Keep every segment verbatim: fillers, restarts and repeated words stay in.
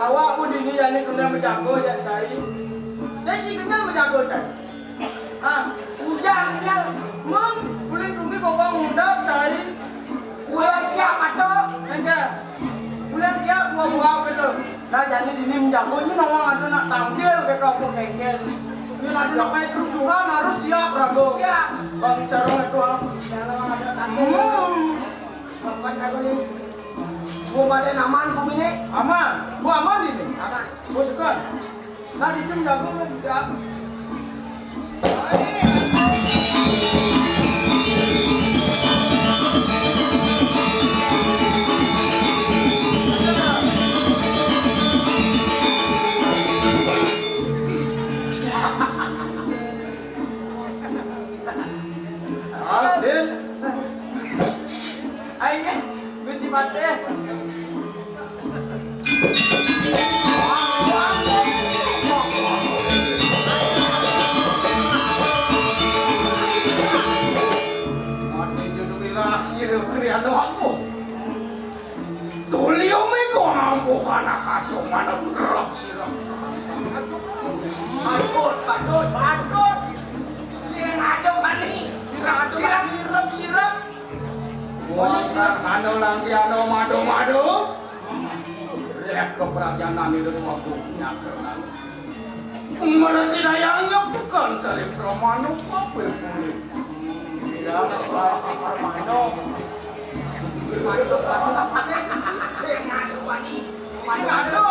Awak pun dini jani tunda menjaga jak cai. Cai si kenyal menjaga cai. Ah, ujang kenyal. Mun ulin tuni kok ngundang cai. Ulin kiak mato. Enggak. Ulin kiak buah-buah gitu. Nah, jani dini menjaga ni nawang ada nak tangkil gitu apa kengkel. Ni nak nak main kerusuhan harus siap raga. Siap. Bang carong itu ah. Dalam ada tangkil. Hmm. Semua pada aman bumi ni? Aman. Gua aman ini. Aman. Gua suka. Nah, di tim jago kan? Siap. Ah, Din. Ayo, Gusti Patih. Mati judul ilah sira kriya doaku. Tulio mega ngampuh anak asuh manut rep sirep. Patut, patut, patut. Sing ada bani. Sirep, sirep, sirep. Wong kang anu langkiano mado-mado. Rek keprajaan itu aku nyakeran. Meresidayang nyepukan dari Pramana kabeh pulih. Tidak, Pramana. Sing ado.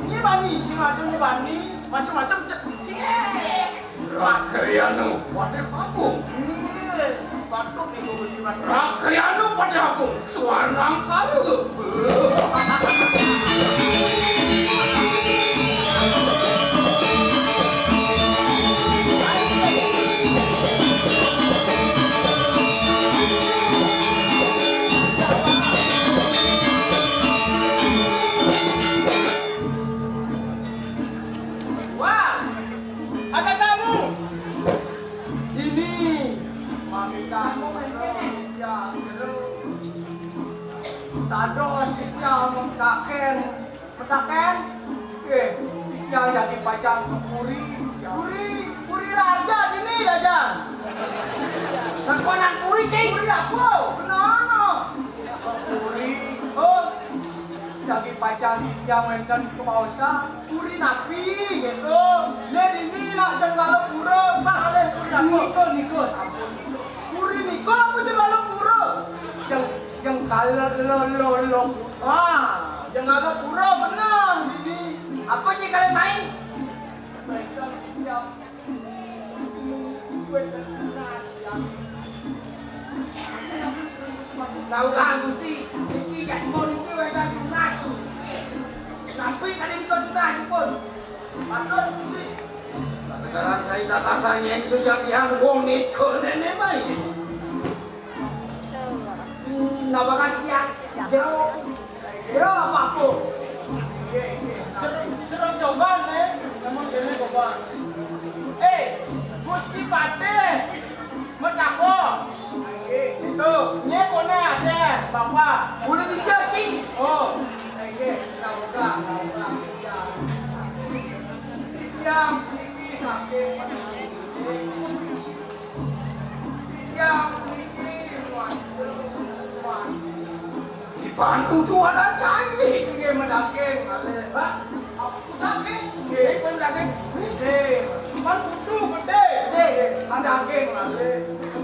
Ini bani, sing ado ini bani. Macam-macam cek. Cek. Rakriano Patih Agung. Hmm, patut nih, Gusti Patih. Rakriano Patih Agung, suarang kalu. Wah, ada tamu. Ini mami tamu ini. Ya, terus. Tado sitiang metaken. Metaken? Eh, sitiang jadi pacang ke puri. Puri, puri raja ini raja. Tekonan puri, Cing. Puri apa? Benar. Ke puri. Oh, jadi pacang sitiang wenten ke bawah. Puri napi gitu. Né dini nak Jenggalapura, malih puri apa? Nika, nika, sampun. Puri nika apa Jenggalapura? Jeng, Jenggala lo, lo, lo. Ah, Jenggalapura benar dini. Apa sih kalian main? Main siap. Laukan Gusti, niki jan pun niki wénten tunas. Sampai kali niki tunas pun. Patut Gusti. Sekarang saya tak kasar yang sujatian wong nista nenek baik. Nah, bahkan dia jero. Jero apa-apa. Jero, jero coban, eh. Namun jero coban. Eh, Gusti Patih. Metako. Itu, nyé koné ada, Bapak. Udah dicuci. Oh, oke. Nah, buka, nah, buka. Yang ini sakit. Yang ini, waduh, waduh. Iban kudu ada cai nih. Iya, medaging, malih. Hah? Daging? Iya. Iya, kan daging. Iya. Kan kudu gedé. Gedé. Kan daging, malih.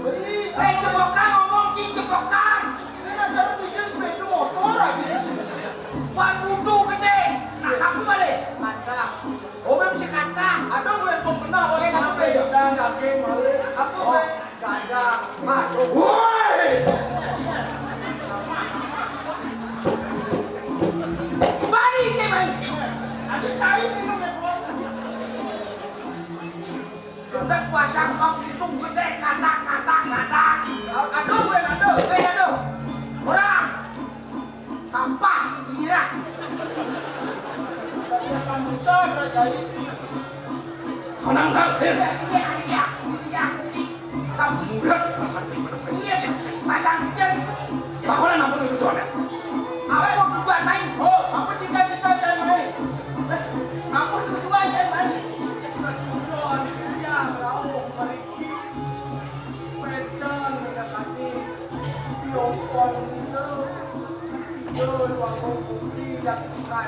Beli. Eh, ceplokan ngomong, Cing, ceplokan. Ini nak cari bikin sepeda motor aja di sini. Ban kudu gedé. Nah, tapi balik. Mantap. Oh, belum si kata. Aduh, gue pernah, eh, tapi beda. Daging, malih. Apa, oh. Woi! Bani, cek bani. Ada cai minum ya, Bang. Kita kuasa kebab itu gedé, katak, katak, katak. Aduh, gue aduh. Eh, aduh. Orang. Sampah si Ira. Kebiasaan dosa, Bro Jai. Menang, Kak. Iya, iya, iya, iya. Kamu murid pasang di mana? Iya, sih. Pasang jam. Takonan apa tujuannya? Apa tujuan main? Oh, apa cita-cita dan main? Hei,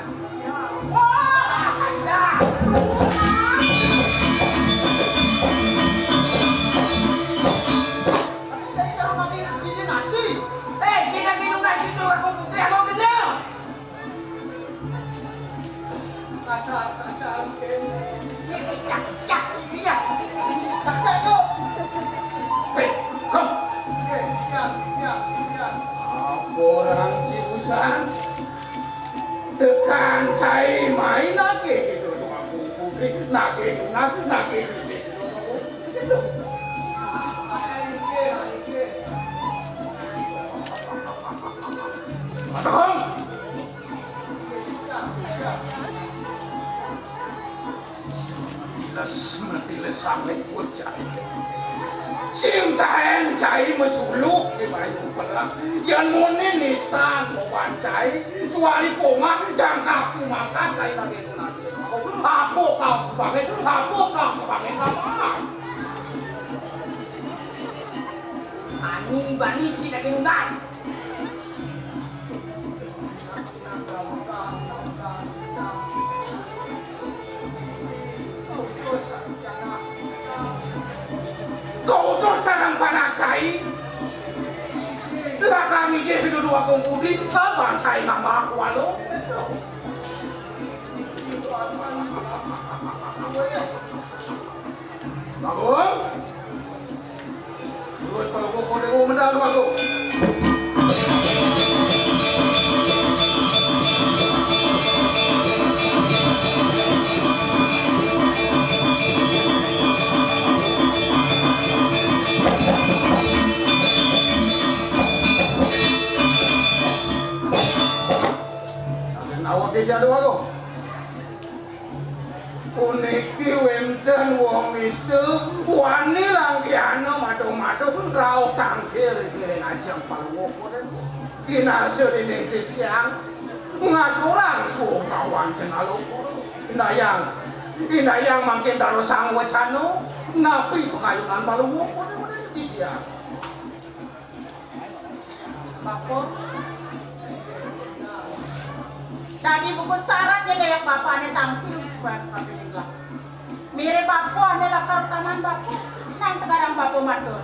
kom. Apa orang ciusan? Tekan cai main lagi gitu. Nagi, nagi, nagi, nagi. Matahong. Matilah, matilah sampai kuat cai. Sing taen cai masuluk di bayu pelang. Yan muni nistan pawan cai, juari koma, jangkap tumangkat cai lagi nunas. Apa kau kebangen, apa kau kebangen, apa? Ani bani cai lagi nunas. Kau tu sarang panak cai. Lakang ije sudah dua kong putih, kau bang cai nambah kualo. Bagus. Terus kalau kau kode, oh, medal aku. Awak dia jadwal tu. Puniki wénten wong nista wani langgiana madu-madu rauh tangkir ngiring ajeng Palungguh. Kinarsa dening titiang ngasorang sukawan Jenala Pura. Indayang, indayang mangkin dados sang wecana napi pakayunan Palungguh titiang. Bapa. Dadi buku syarat ya daya bapane tampil buat kabilin lah. Mirip bapa ane lakar taman bapa. Nang tegarang bapa matur.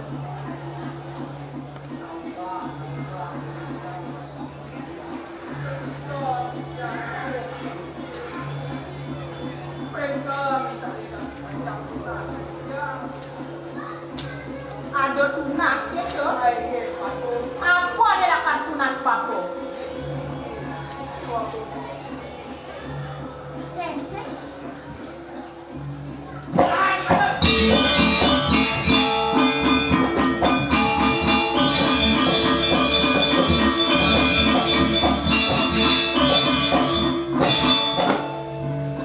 Ada tunas gitu. Apa ada lakar tunas bapa?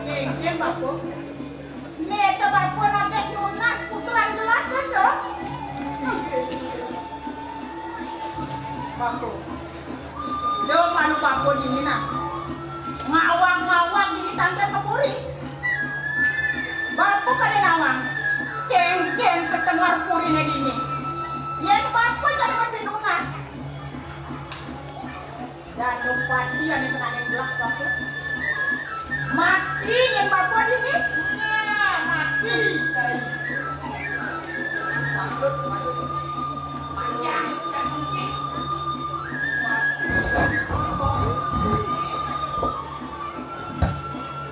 Kengkeng bapa. Neta bapa nagih nunas putran jelaka to. Bapa. Yo malu bapa dini nah. Ngawang-ngawang dini tangkep ke puri. Bapa kada nawang. Kengkeng ketenger purine dini. Yen bapa kada pinunas. Danu pati ane tenane gelak bapa. Mati yen bapa dini. Nah, mati. Mati.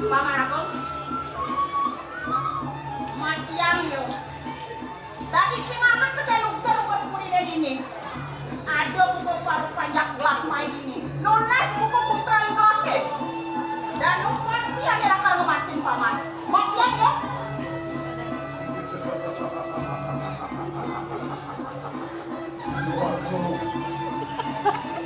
Paman Agung. Matiang yo. Dadi sing amat keceluker buat purine dini. Ada buku paru panjak gelah mai dini. Nunas buku putra lelaki. Dan numpang dia ane lakar ngemasin paman. Matiang yo. Waduh.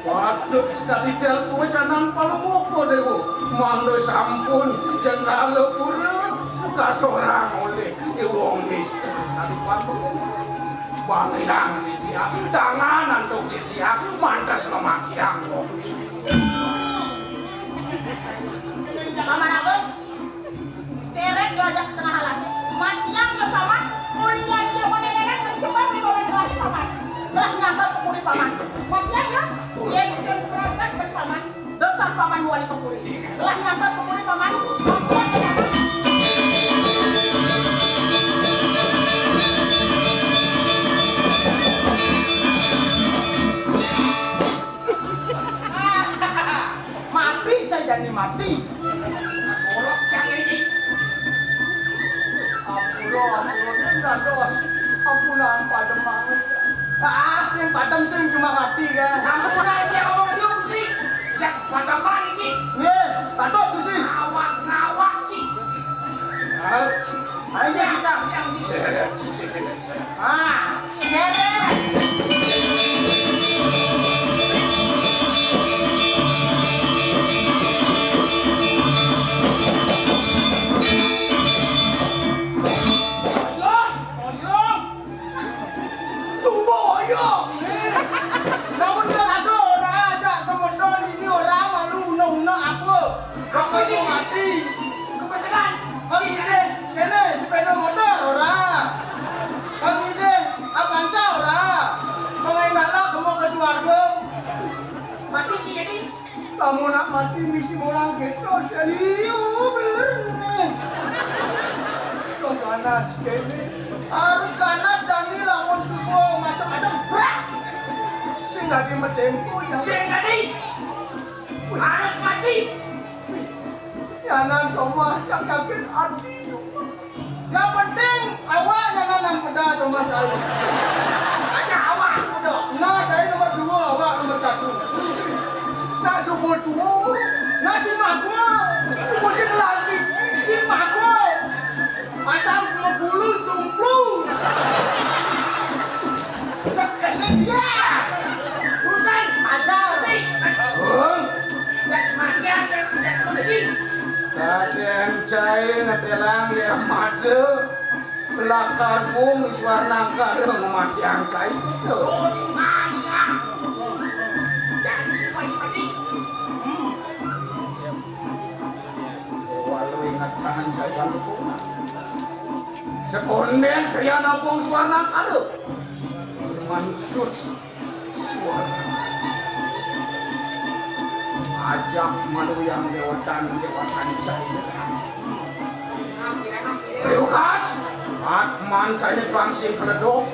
Waduh, sekali telpon canan Palungguh Dewa. Mangda sampun Jenggala Pura kasorang olih i wong mistik sekali Palungguh. Bang Hyang Widya, dangan antuk Widya, mantes ngamatiang wong mistik. Paman Agung. Seret yo ajak ke tengah alas. Matiang yo paman, ulian yo mane nenek mencoba di bawah kelas paman. Lah nyantos ke puri paman. Matiang yo, yen sing berangkat ben paman. Dosa Paman wali pepuri. Lah ngantos pepuri paman. Mati, cai jani mati. Golok cai ini. Ampura, ampura, dados. Ampunan padem banget. Ah, sing padem sing cuma mati kan. Ampunan cai ngomong yuk sih. Jak pademan iki. Nggih, patut Gusti. Ngawak, ngawak iki. Ayo kita. Seret, seret, seret. Ah, seret. Oyong, oyong. Suba oyong. Namun kan ada ora ajak semeton ini ora malu una-una apa. Bakal mati. Kepesenan. Kan ngidih, kene sepeda motor ora. Kan ngidih, Avanza ora. Pengen galak kamu ke swarga. Mati sih jadi. Lamun nak mati misi orang kita serius bener nih. Lo ganas kene. Harus ganas dan ini lamun semua macam-macam brak. Sing dadi metempo ya. Sing dadi harus mati. Nyanan somah cang yakin ati. Yang penting awak nyanan nang peda somah tahu. Ada awak udah. Nah, saya nomor dua, awak nomor satu. Nak subuh tua. Nah, si Magua. Mungkin lagi si Magua. Pasang pengepulu tumplu. Cekene dia. Busan ajar. Hah? Cek mati aja, cek mati. Raden Cai ngetelang ya made. Lakar bung iswar nangkar ngematiang Cai itu. Oh, di mana? Jadi padi-padi. Hmm. Walu ingetan Cai Bangkung. Sekonden kriya nampung swarna kala. Mansus swarna. Ajak maluyang dewetan dewatan Cai. Lukas, Atman Cai Trangsi Keledok.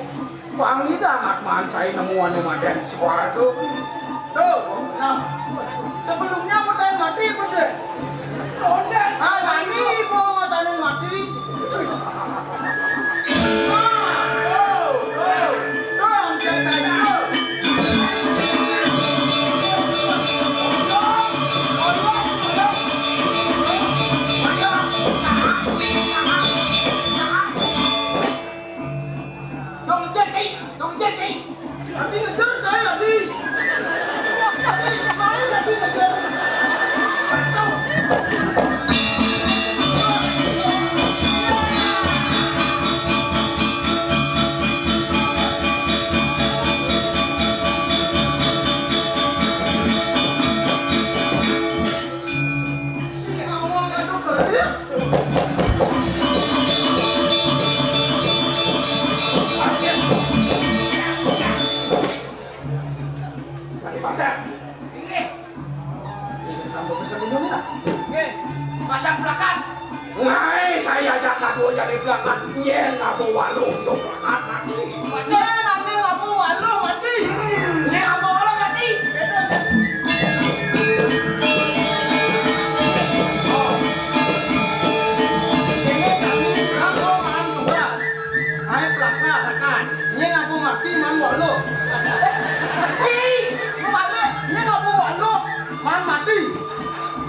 Pangidang Atman Cai nemuane madan swarga. Tuh, nah. Sebelumnya mau tahan mati apa sih? Onde. Ah, tani mau masanin mati. Nah, tuh, tuh. Tuh, yang dia cari, tuh. Dong, Cai. Dong, Cai. Adi ngejar, Cai, Adi. Adi, Cai, Adi ngejar. Si awak itu keris. Dari pasar. Inggih. Tambah besar minumnya. Inggih. Pasang plakat. Ngae, saya ajak kado jadi plakat. Nyen apa waluh yo plakat mati. Nyen apa waluh mati. Nyen apa waluh mati. Ini kami rangko makan juga. Ae plakat. Plakat. Nyen apa mati man waluh. Mesti. Mau balik. Nyen apa waluh man mati.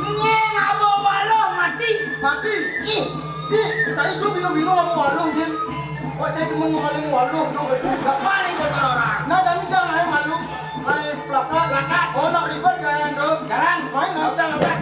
Nying apa waluh mati? Mati. Ih, si, cai itu bino-bino apa waluh, Jin? Wah, cai cuma paling waluh tu. Gak paling kotor orang. Nah, jangan jangan ayo malu. Main plakat. Plakat. Oh, nak ribet kayak itu. Jalan. Main lah. Udah, udah.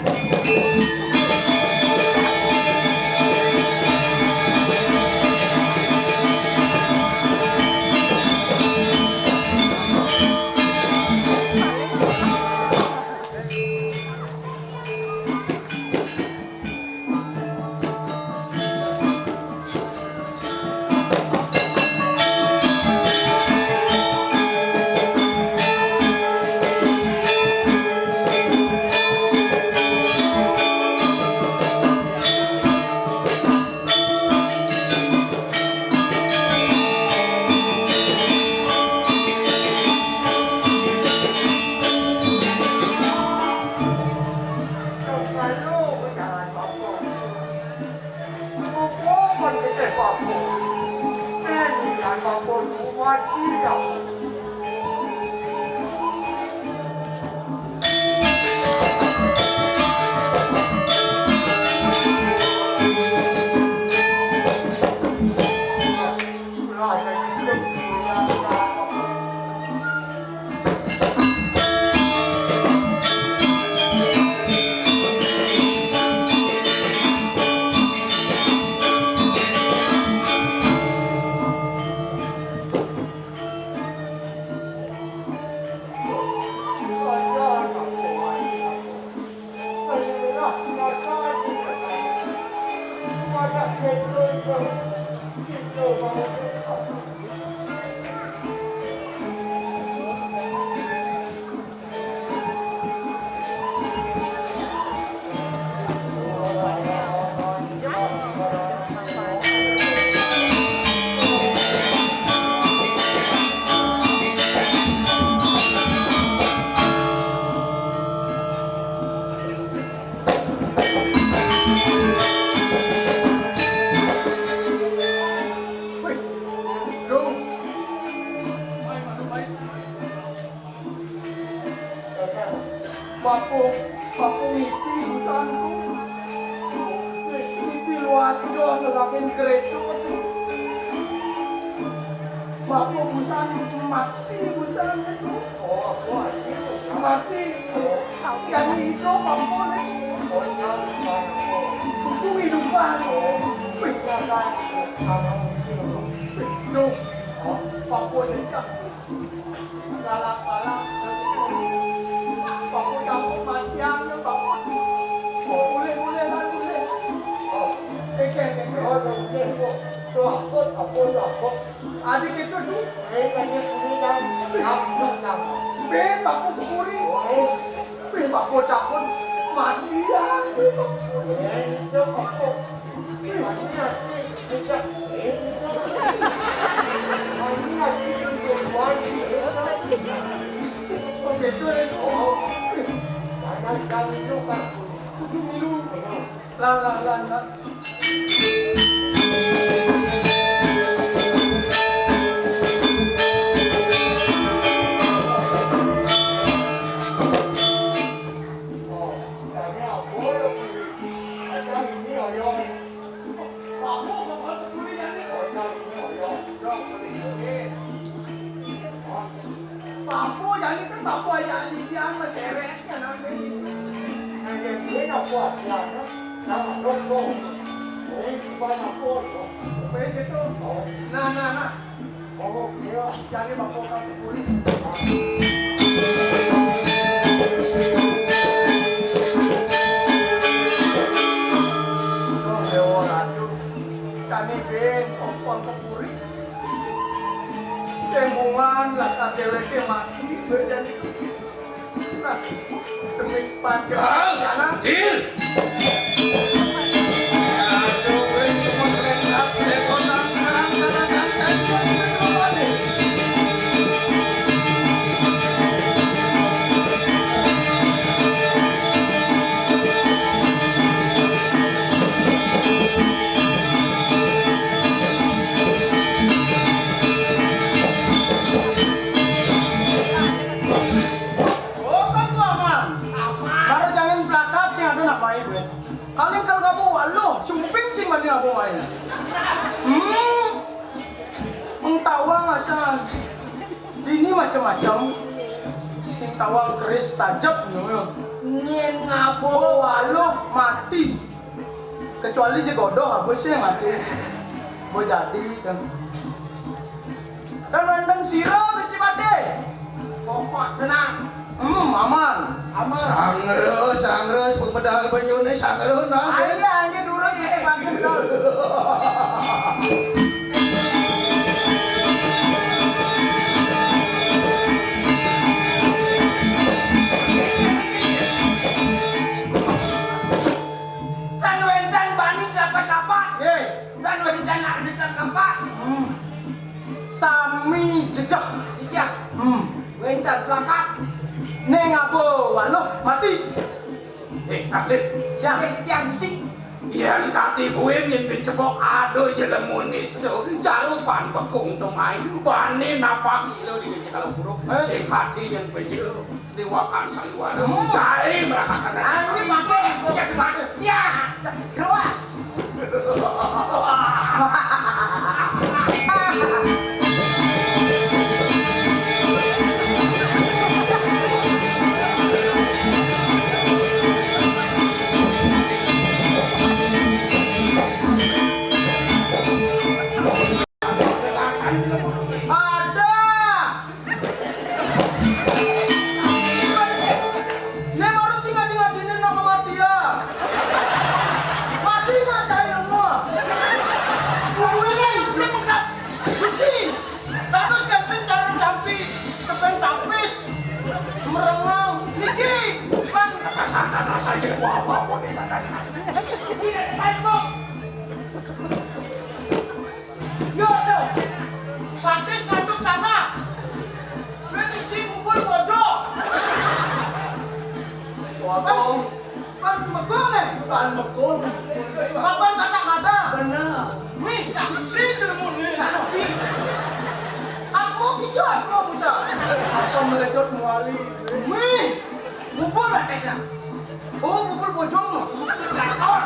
Bapa, bapa ngipi busanku. Ngipi luas joh nulangin kereta. Bapa busan mati busan. Oh, apa arti? Mati. Oh. Yang hidup bapa ni. Oh, iya, iya. Buku hidupan. Oh. Wih, jalan. Duh. Oh, bapa ni. Galak-galak. Bapa jago matian, bapa. Oh, boleh, boleh lah, boleh. Oh, keke, keke. Oh, boleh, boleh. Tuh, apa, apa, apa? Adik itu tuh. Eh, kan dia boleh dah. Dah, dah, dah. Be, bapa kukuri. Oh, eh. Be, bapa takut. Mati ya. Be, bapa. Eh, itu apa? Bapa jani kan bapa ayah dia, dia masyarakat yang ada gitu. Nah, dia, dia nak buat dia, nak, nak, nak, nak. Ini di mana pun, oh. Apa yang gitu? Oh. Nah, nah, nah. Oh, iya. Jani bapa kau kulit. Kami bin, kompon kepuri. Sembungan, lakar dheweke mati, dheweke jani. Nah, demi panjenengan. Hal? Anak. Il. Aduh, wis, wis, lengkap, selekon, nang, nang, nang, nang, nang, nang, nang, nang. Oh, kan aman. Aman. Karo jangan plakat sing ado nak main, weh. Kalian kalau kamu, aloh, sumping sing mani aku main. Hmm. Mengtawa masa. Ini macam-macam. Sing tawang keris tajep, ngono. Nyen ngabo, aloh, mati. Kecuali je godoh, apa sih yang mati? Bo jadi kan. Dan wonten sira, Gusti Patih. Pokok tenang. Hmm, aman. Aman. Sangres, sangres, pemedal banyune sangres, nah. Ayo, ayo, durung, Gusti Patih, betul. Tan wénten bani tlapak-tlapak. Nggih. Tan wénten nak tlapak. Hmm. Sami jejeh. Jejeh. Hmm. Wénten plakat. Ning apa waluh mati. Eh, Taklid. Ya. Nggih, titiang Gusti. Yén kati buin yén pin cepok aduh jelemune sedo. Jaru pan bekung temai. Bani napak sila di kala pura. Eh? Sing kati yén bejo. Liwakan saliwara. Hmm. Cai merakakan. Ayo, pakai. Ya, pakai. Ya, keras. Ada. Nek baru sing ngaji-ngajine nak mati ya. Mati nak cai ilmu. Kuwi nek mengkat. Gusti. Dados ganten cara jampi, kepen tapis. Merengang niki. Kan atasan-atasan jadi apa-apa nih atasan. Tidak, saya kok. Yo, yo. Batis ngaduk tanah. Kowe isi bubur bojo. Waduh. Pan, pan megul, eh. Pan megul. Kapan kata-kata? Bener. Wih, sakti ilmune. Sakti. Aku bisa, aku bisa. Apa melecut muali? Wih. Bubur lah kayaknya. Oh, bubur bojong. Bubur gator.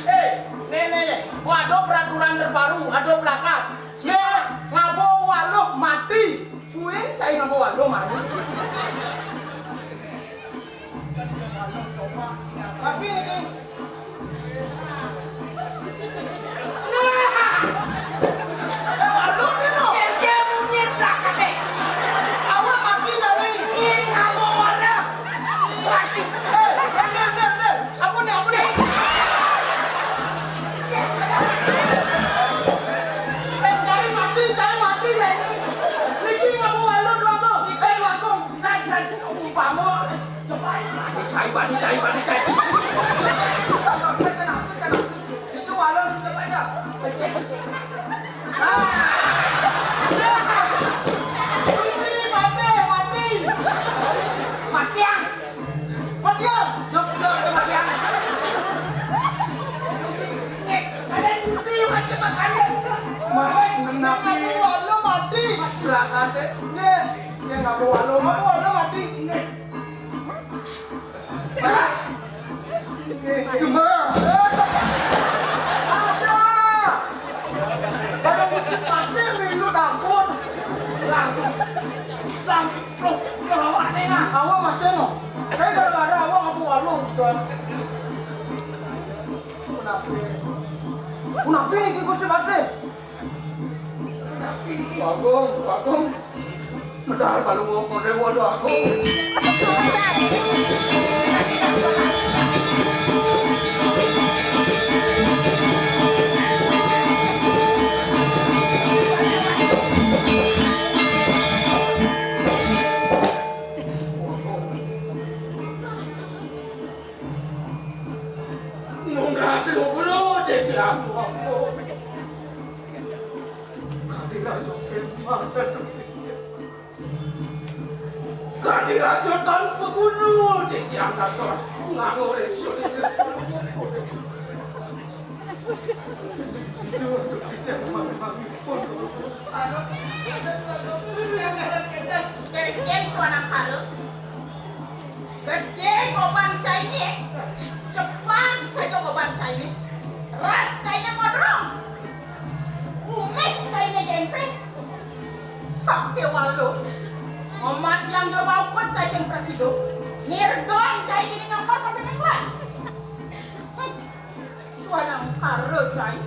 Eh, nih, nih, nih. Gua ada peraturan terbaru, ada plakat. Ye, ngaba waluh mati. Kuwi cai ngaba waluh mati. Tapi ini Cai, mati, cai, mati, cai. Itu walau lu coba aja. Pecah. Ah. Mati, mati, mati. Matian. Matian. Dok, dok, dok, matian. Nih, ada yang mesti macam apa kalian? Mati, mati. Walau mati. Silakan deh. Nih, dia nggak mau walau, nggak mau walau mati. Nih. Gimana? Ada. Pada putih mati, rindu takut. Langsung, langsung, loh, loh, aneh, nah. Awak masih, no. Saya gara-gara awak ngaku waluh, soal. Kenapa? Kenapa ini ikut cepat deh? Bagong, Bagong. Medal kalau mau kode waduh aku. Nunggah seluruh dek silam. Kadira sopan pegulu, cek si angkat terus nganggur. Keken suanang kala. Gedé goban cainé, jebag saja goban cainé. Ras cainé ngodrong. Kumis cainé gémpéng. Sakéwala. Mamatiang jelema ukut cai sing prasida. Ngirdon cai dini nyokor ka pépék lain. Hm. Suanang kara cai.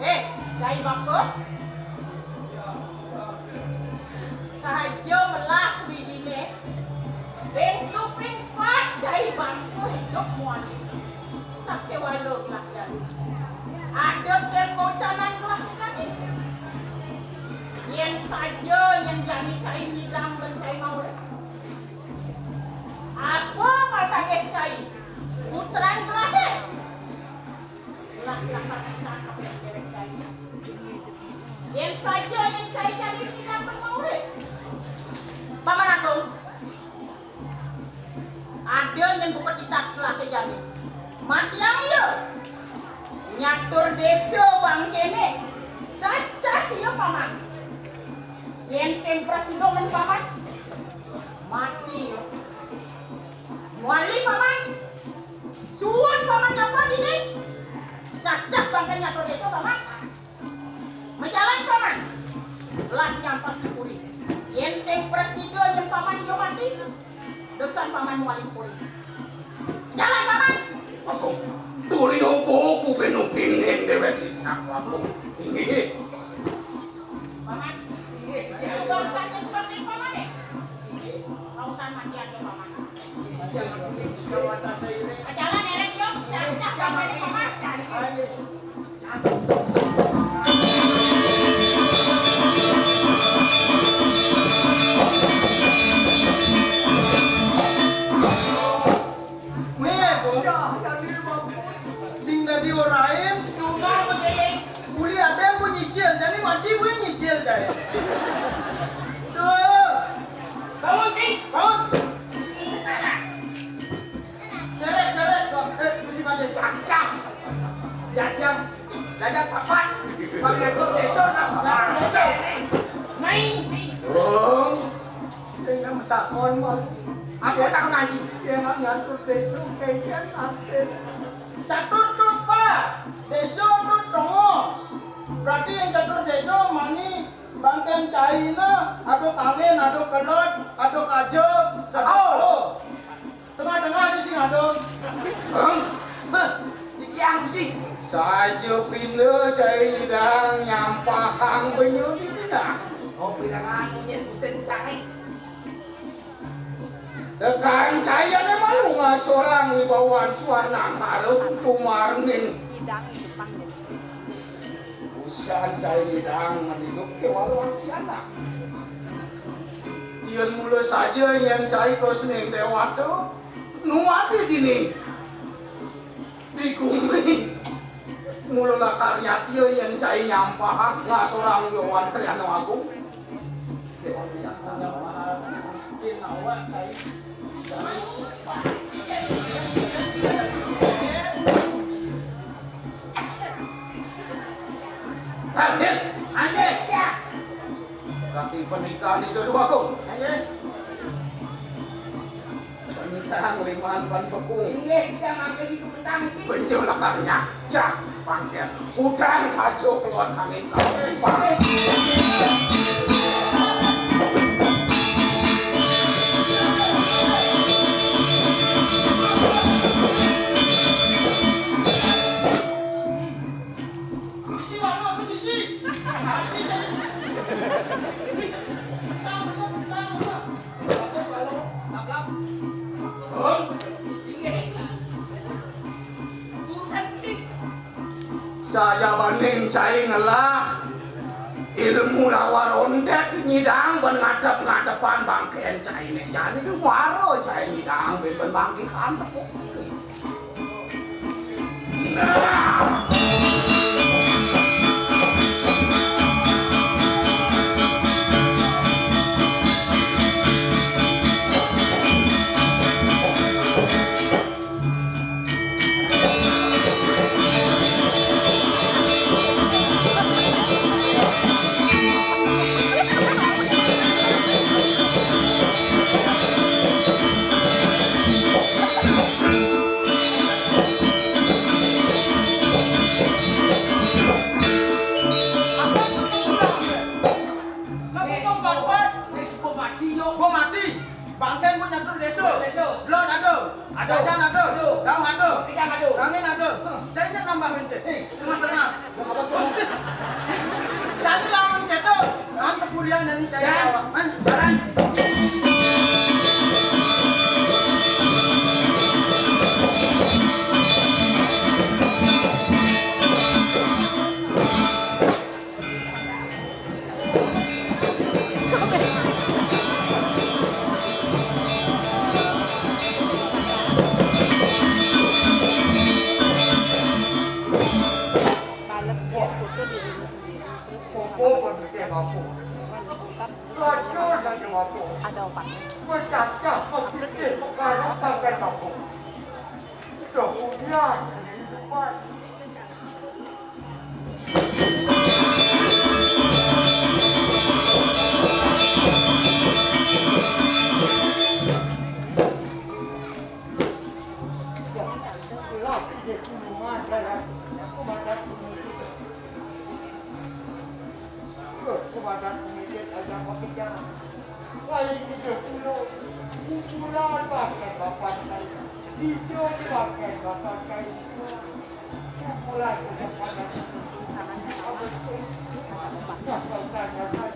Eh, cai bapa. Sahaja melah widiné. Beng luping pat cai bangku idup muali. Sakéwala gelah jani. Ada tel kocanan gelah tadi. Yén saja nyén jani cai ngidang ben cai maurip. Apa patagih cai? Putran gelah deh. Lah, lah, lah, lah, lah, lah, lah. Yén saja yén cai jani tidak bermaurip. Paman Agung, ada nyén buka titah kelake jani. Matiang iya. Nyatur désa bangkéné. Cacah iya, Paman. Yén sing prasida men, Paman. Mati iya. Muali, Paman. Suud Paman nyapa dini? Cacah bangkén nyatur désa, Paman. Majalan, Paman. Lah nyampas di puri. Yén sing prasida nyén Paman iya mati, dosan Paman muali di puri. Majalan, Paman. Aku tuli opo ku benu pinin déwék sisang aku. Inggih. Paman. Inggih. Dosan nyén sudah Paman, eh? Inggih. Kausan mati ada, Paman. Sing dadi orain, uli ada yang nyicil, jadi mati gue nyicil, jadi. Duh. Bangun, Ki, bangun. Seret, seret, Bang. Eh, mesti pada cacah. Jajang, jajang, Takon malu. Apa takon, Aji? Yén nyatur désa kéngkén asin. Catur tut, Pak. Désa tut tongos. Berarti yang catur désa mani bangkén cainé, ada kangin, ada kelod, ada kaja, ada. Oh. Tengah-tengah ada sing ada. Heng? Heh, iki aku sih. Saja pinda cai nyidang nyampahang banyu di pinang. Oh, pinang anu nyén cai. Tekan cainé malu ngasorang wibawan suarnangkara tumarning. Usan cai nyidang mendidik kéwala anak. Yén mula saja yén cai tos ning déwata, nu ati dini. Di gumi. Mula lakar nyatya yén cai nyampahang ngasorang wibawan Kalyana Agung. Raden, anjir, ya. Kaki pernikahan itu dua kong. Anjir. Bentang liman pan bekung. Inggih, kita makai di bentang iki. Benjo lakarnya, jak pangkén. Udang hajo keluar angin. Pang. Isi warung apa isi? Saya banding cai ngelah ilmu lawar ondek nyidang ban ngadep-ngadepan bangkén cainé jani, mara cai nyidang ban, ban bangkihan. Bangkén pun nyatur désa. Désa. Belon ada. Ada. Jajan ada. Ada. Daun ada. Kejang ada. Angin ada. Hah. Cai nak nambah bensin. Eh. Tengah-tengah. Jadi lawan kita, kan keburian dari cai awak, kan? Jalan. Balep dia foto di ini sendiri. Apa? Apa? Ada obatnya. Bercacah memikir perkara sampai kampung. Sudah punya kehidupan. Lah, dia semua jalan. Aku makan Loh, kumadan pemikir aja pakai jalan. Lain kita pulau, kumpulan pakai papan kayu. Hijau pakai papan kayu. Kumpulan pakai papan kayu. Apa sih? Nah, kalau tanya saya,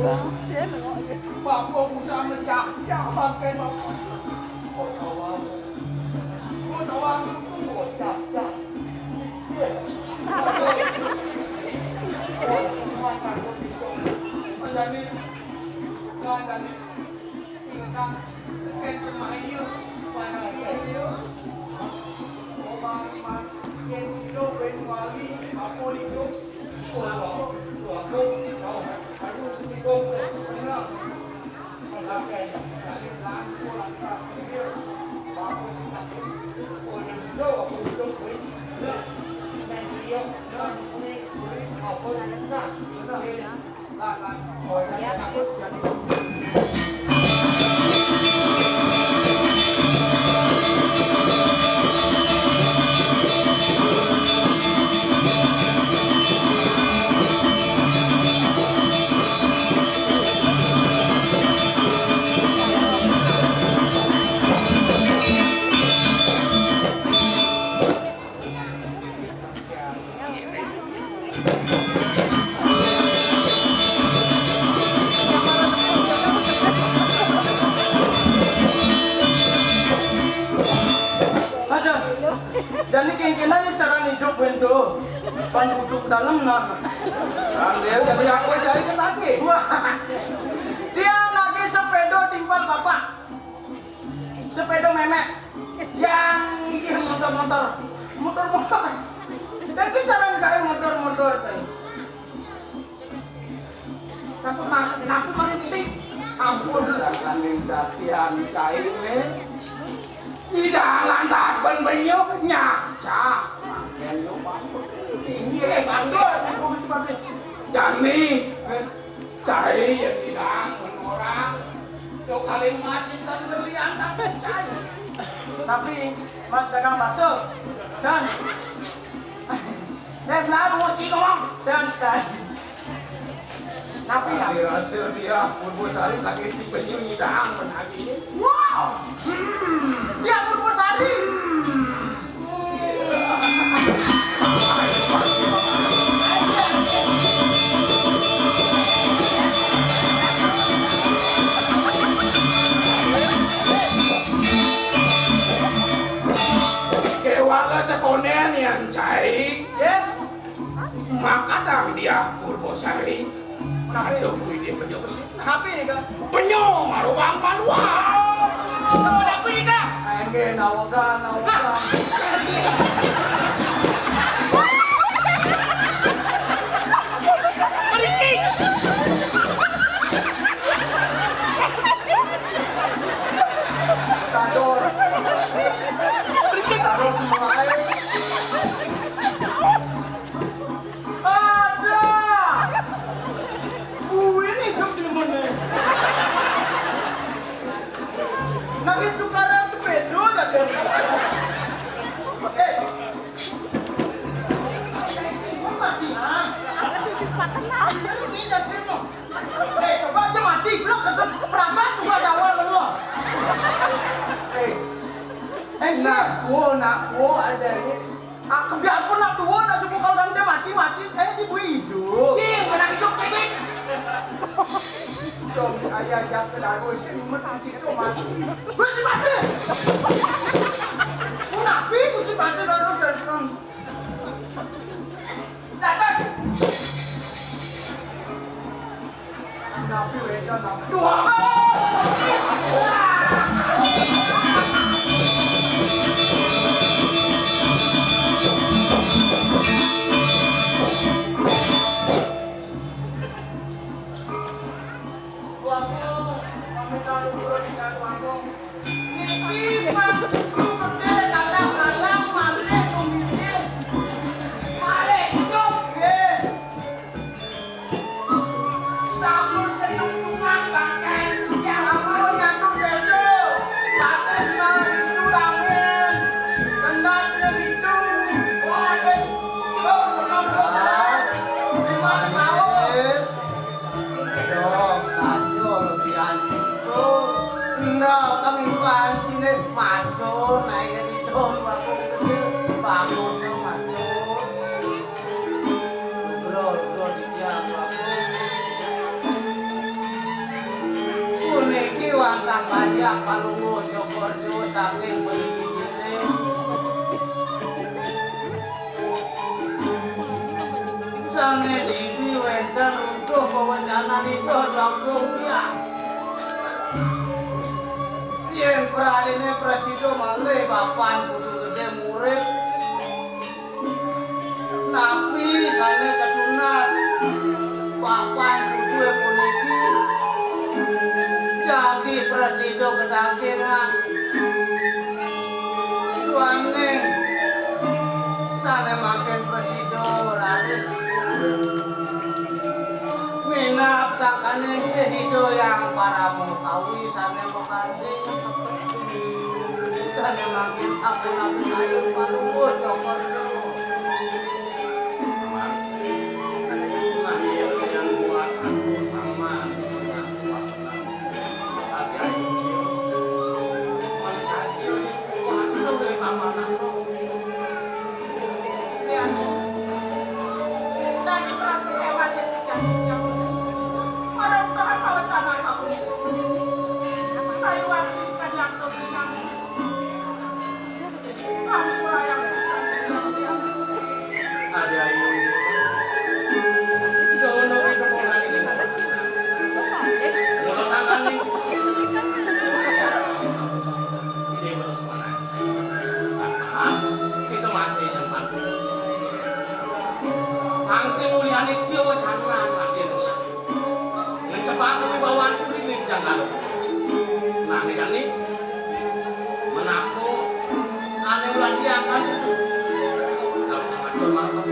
Pak Gua bisa mecah, ya, pakai bapak. Kok tahu? Kok tahu? Kok cak-cak. Iya. Kok tahu? Kok tahu? Kok tahu? Ada. Jadi kengken aja cara hidup bentuk. Pan duduk dalam nah. Ambil jadi aku cari ke lagi. Wah. Dia lagi sepeda timpal bapak. Sepeda memek. Yang ini motor-motor. Motor-motor. Kita cara nggak motor-motor teh. Sampun mas, sampun mas ikuti. Sampun saking sapian cai ne. Tidak lantas ben benyo nyacah. Makin yo bangun. Inggih, bangun, Ibu Gusti Patih. Jani, eh, cai ya bilang men orang. Yo kali mas inten berlian tapi cai. Tapi mas dagang bakso dan eh, belah dua cik doang. Dan dan Napi, napi? Dirasa dia Purbo Sari lagi cik penyu nyidang penagi. Wow. Hmm. Dia Purbo Sari. Hmm. Kewala sekonen yang cai. Ya. Makadang dia Purbo Sari. Aduh, kuwi dia penyo besi. Napi nika? Penyo marubang manual. Napi nika? Enggih, nawegan, nawegan. Mriki. Tadur. Tadur semua air. Ada. Gue nih hidup di mana? Lagi tukaran sepeda tadi. Eh. Mati, ah. Ini jadi no. Eh, coba aja mati, belum ketemu perangkat tugas awal lu. Eh. Eh, nak, gua, nak, gua ada ini. Ah, biarpun nak tua, nak sembuh kalau dia mati, mati, saya di bu hidup. Sing, anak hidup, cebek. Dong, ayah jatuh lagu, sing, mati, itu mati. Gusti Patih. Napi, Gusti Patih, lalu dan terang. Dapat. Napi wecan, napi. Dua. Waduh, kami tahu dulu di Kayu Agung. Niki Pak Guru gedé, kadang-kadang malih tumitis. Palungguh Cokor Dewa saking Bali Sisir. Sané didi wénten runtuh pawecanan Ida Dagung Hyang. Yén praliné prasida malih papan kudu gedé murid. Napi sané katunas papan kudué puniki? Jagi prasida kadagingan. Duaning sané mangkin prasida raris minab sakaning sih Ida Hyang Parama Kawi sané makardi. Sané mangkin sampun abdi kayun palungguh Cokor Dewa. Ada ayu. Dono itu orang ini. Kalau salah nih. Ini terus mana? Hah? Itu masih yang bagus. Langsung muliani kieu wacanan lagi. Ngecebak wibawan kuring nih jangan. Nah, nih kan nih. Menaku anu lagi akan itu. Nah, aduh, maaf.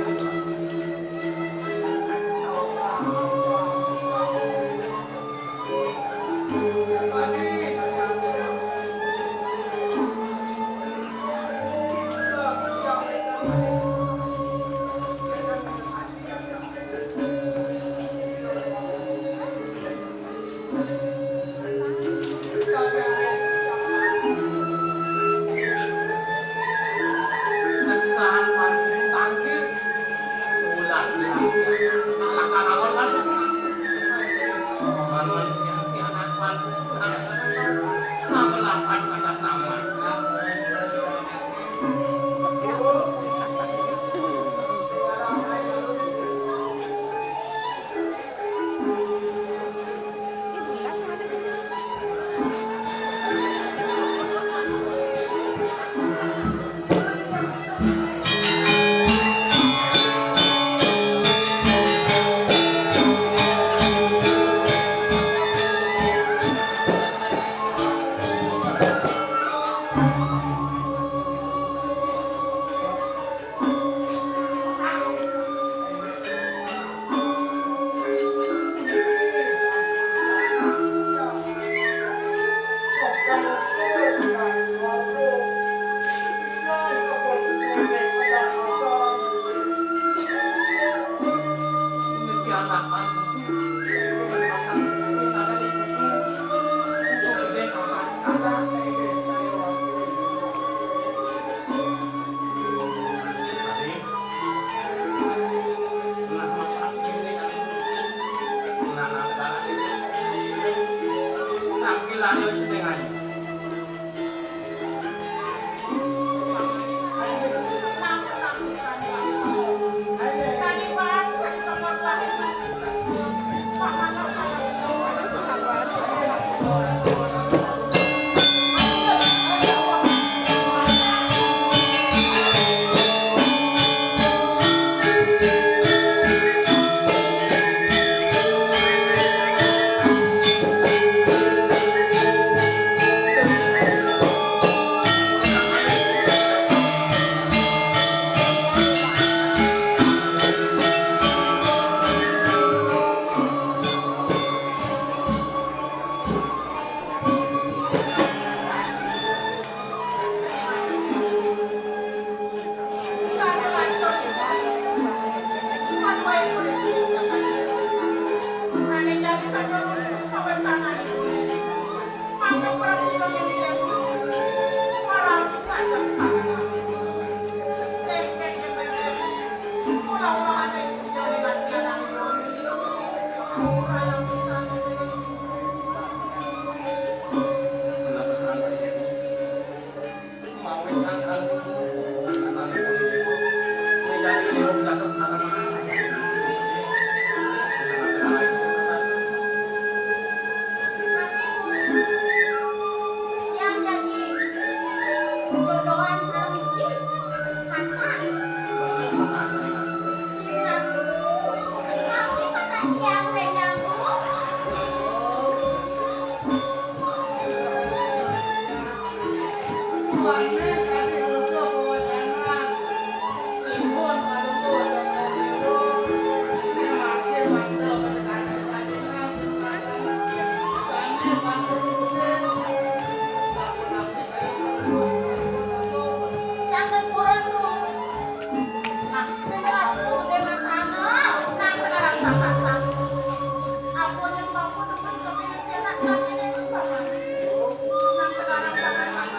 Yang jadi jodohan sareng Ih, Kakak. Kami Kakak Tiang teh nyambung. Jangan kurang tuh. Nah, bener aku, bener sana. Nah, beneran tak pasang. Aku yang mampu depan kepingan piala kami ini, Paman. Nah, beneran tak pasang.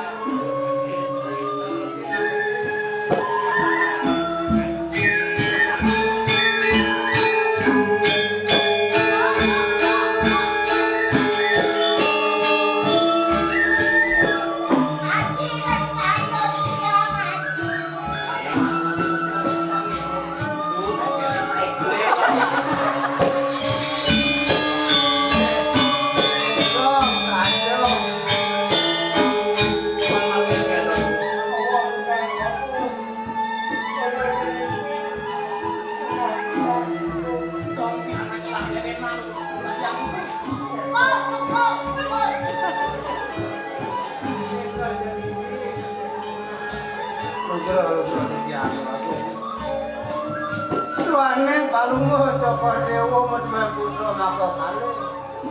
Duane Palungguh Cokor Dewa madué putra maka kalih.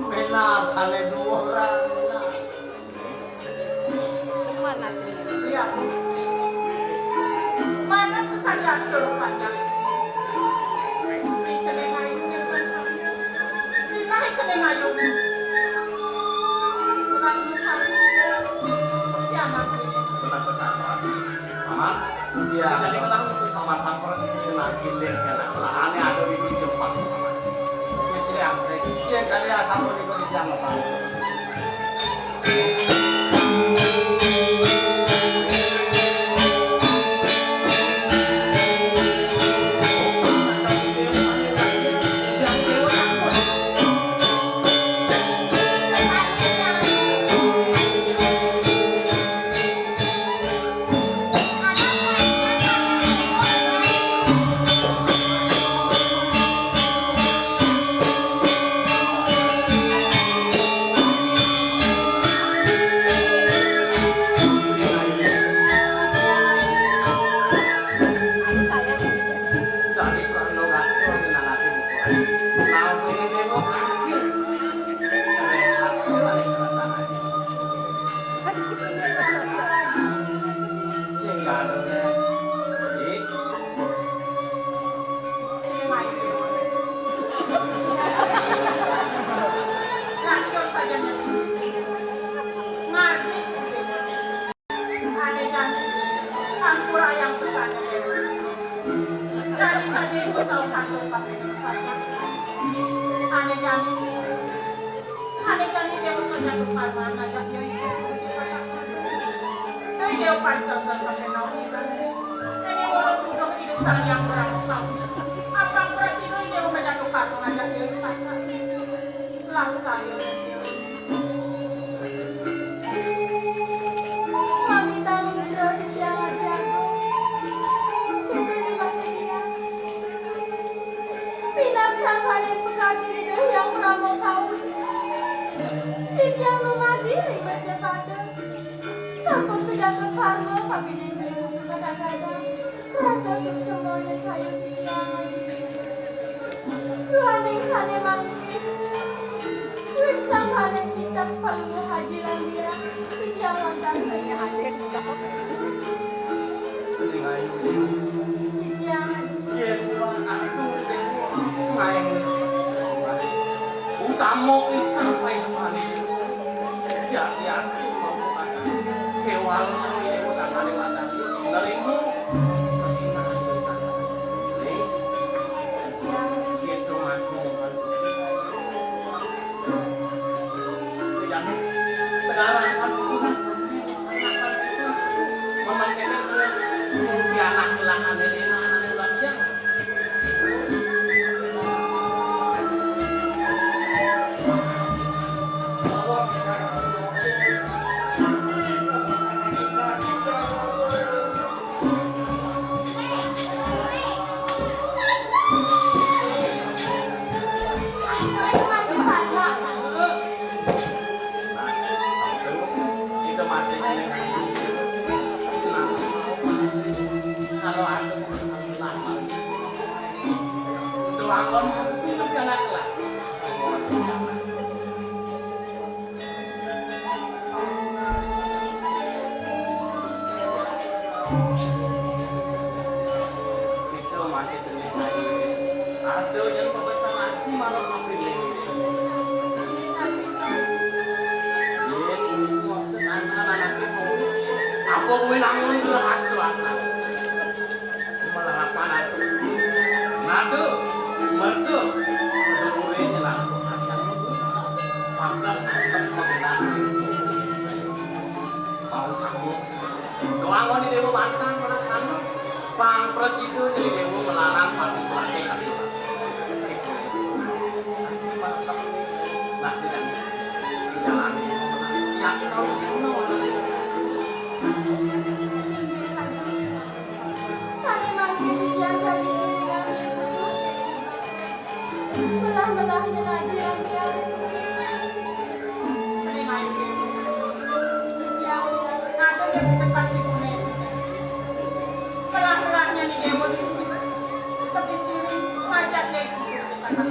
Minab sané duwuran. Iya. Manah sekali atur panjang. Icening ayu nggih, Pak. Sinah icening ayu. Kurang mesari. Ya, Mas. Benar pesan, Pak. Paman. Iya. Jadi kenapa itu Paman Pangkres itu kena gindek, kena kelahane ada di Jepang, Paman. Iya, iya, kali asam di Jepang, Pak. Sing gaduh, Dek. Iki. Sing ayu, Dek. Racun saja, Dek. Ngarti, Dek. Ane jani, ampura yang pesan, Dek. Dari saja ibu sauhan tuh pakai pakai. Ane jani, Dek. Ane jani Dewa Kajatukarman ngajak dia ibu di Kajatukarman. Doi Dewa Parisasa kabeh naungan. Ene ngolok buduh di desa yang kurang tahu. Apa presi doi Dewa Kajatukarman ngajak dia di Kajatukarman. Las kali ya Dewa. Mamita mudra titiang Adi Agung. Titi di Pasenia. Pinab sangkaning pekadi ring Hyang Brahma Kawi. Titiang numadi ring Mercapada. Sampun kajatuh karma kapining ring Putu Kadang-kadang. Rasa suksma nyekaya titiang adi. Duaning sane mangkin. Duit sangkaning titah Palungguh Haji Lambia. Titiang lantas saya adi. Cening ayu. Titiang adi. Yen kula adu dewa ngaeng utama isang painepane. Ya, ya, astu mawon. Kewal dewa sangkane macan nerima. Terus nari. Nih. Gitu, Mas. Memang kene kuwi anak kelahan dene anake Mbah Hyang. Bangun, minum kana kelak. Kita masih jenis lagi. Ada yang pesan lagi malam apa ini? Ini sesantaran anak itu. Apa gue namun sudah hasil asal. Malah apa nanti? Ngadu, merdu, merdu muridnya lah. Maka tetap mengenal. Mau kamu doang di Dewa Bantang, anak sana. Bang Presido jadi Dewa melarang pati pelatih satu. Nah, tidak. Jalan. Ya, kalau itu mau. Inggih, Raden. Sané mangkin titiang dadi iringan ing pucuk Yésus. Melah-melah nyenaji lan tiang. Sané mangkin. Titiang, titiang. Kadung yang dekat di puné. Melah-melahnya di déwa di puné. Tapi sini ngajak ya ibu di katakan.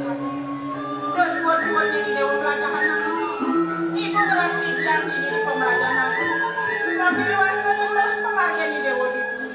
Terus suwun-suwun di déwa pelajaran. Ibu ngelas titiang di diri pemelajaran. Tapi di wastu dan melah penghargaan di déwa di puné.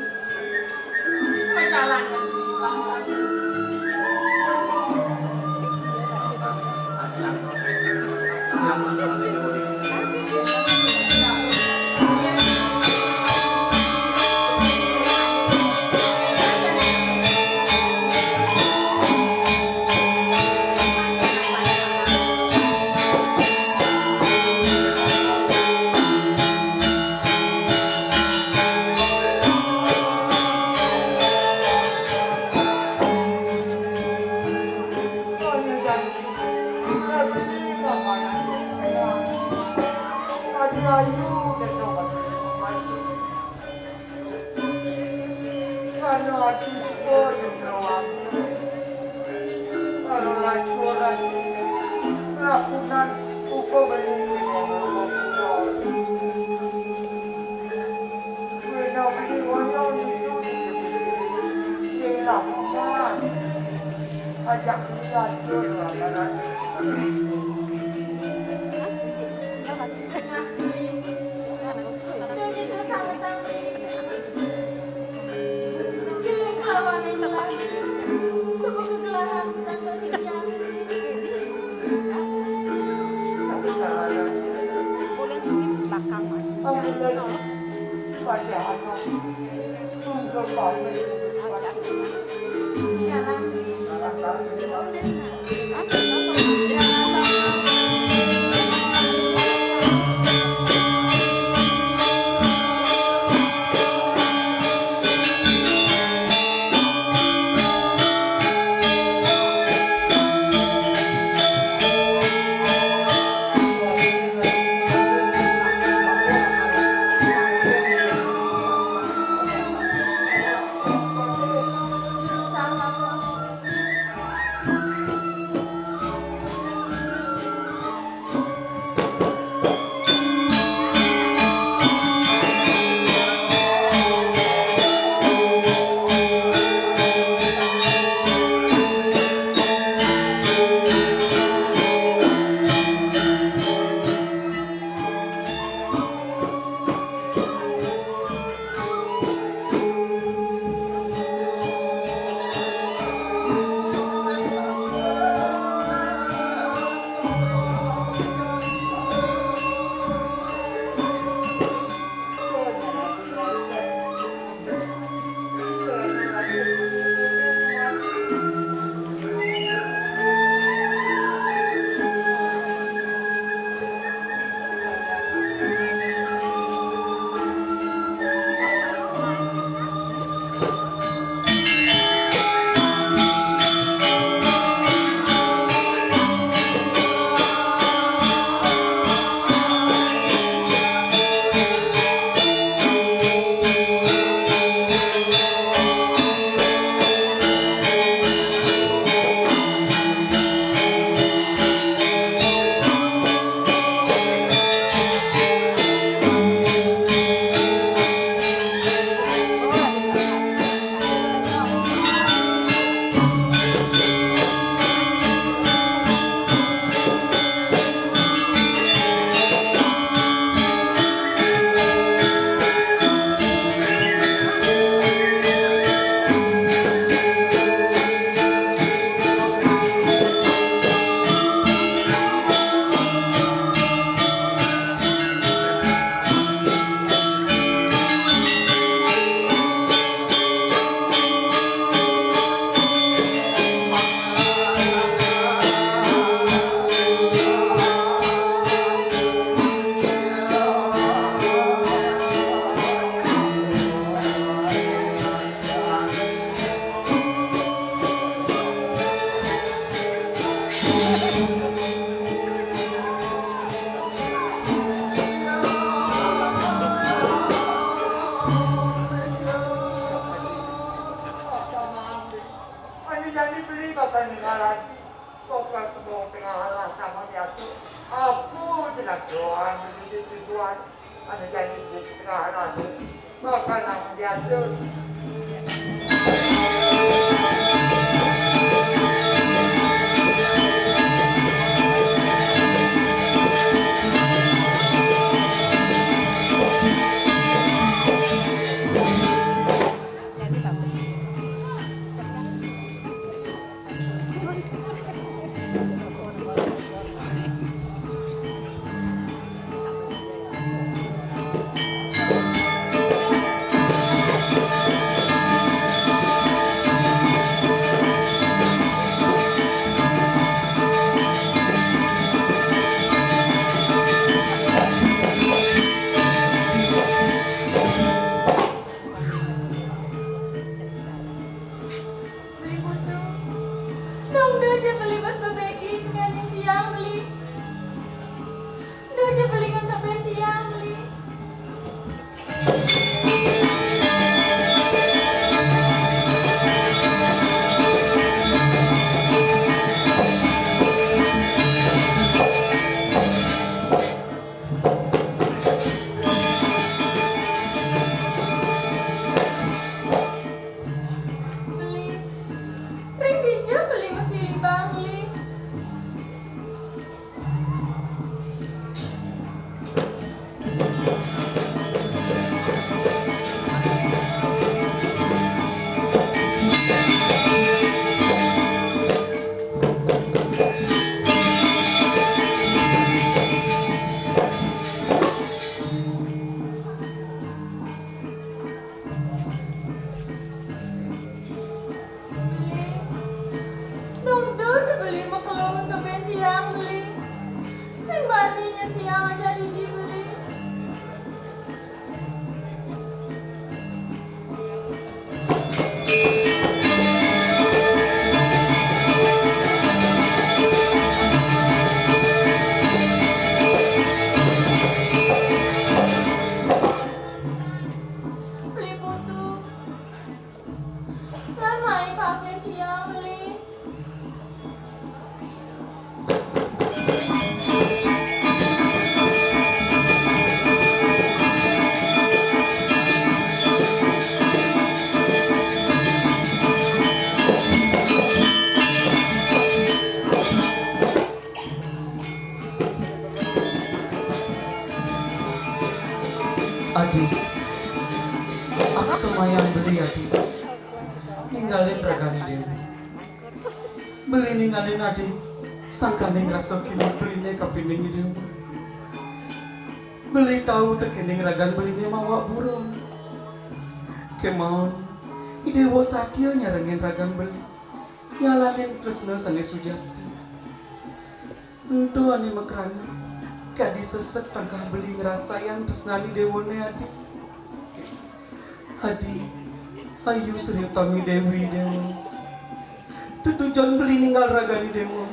Kalau lacur, lacur, lakukan uga beli. Wéna beli wayang itu. Inilah bukan. Ajak beli lacur, lakukan. Nah, beli. Dadi dosa utang. Gelem kelawan ing selah. Sebab kegelahan kutang dadi tiang. Boleh sini belakang, Mas. Jalan. Jalan. Jani beli bakal ninggalan. Bakal kebon tengah alas sama diatur. Apa jenak doan beli di tujuan? Ane jani beli tengah alas. Bakal nama diatur. Beli Putu, dong da ja beli bes bebegi tekaning tiang beli. Da ja beli ngengkebin tiang beli. Beli, ring dija beli masi libang beli. Beli. Dong dur beli makelong ke ben tiang beli. Sing bani nyen tiang aja didi beli. Beli Putu. Lan mai pakin tiang beli. Adi, ak semayang beli, Adi. Ninggalin ragane Dewi. Beli ninggalin Adi, sangkane ngrasa kimud beline kapining Ida. Beli tau tekening ragan beline mawak buron. Kemawon, Ida Dewa satia nyarengin ragan beli, nyalanin tresna sane sujati. Ento ane makrana, kadi sesek tangkah beli ngrasayang tresnane Dewane, Adi. Adi, ayu Sri Utami Dewi, Dewa. Tetujon beli ninggal ragane, Dewa.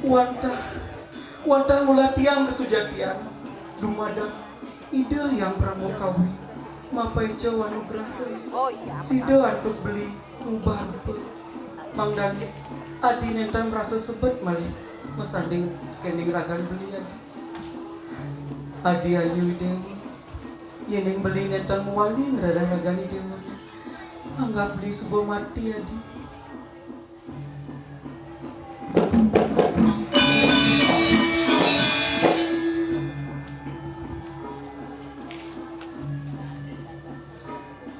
Wantah, wantah ngulah tiang kasujatian. Dumadak Ida Hyang Parama Kawi mapaica wanugraha. Sida antuk beli ngubah rupa. Mangdane Adi nenten marasa sebet malih masanding kening ragan beli, Adi. Adi ayu, Dewa. Yening beli nenten mawali ngrereh ragan Ida Dewa, anggap beli suba mati, Adi.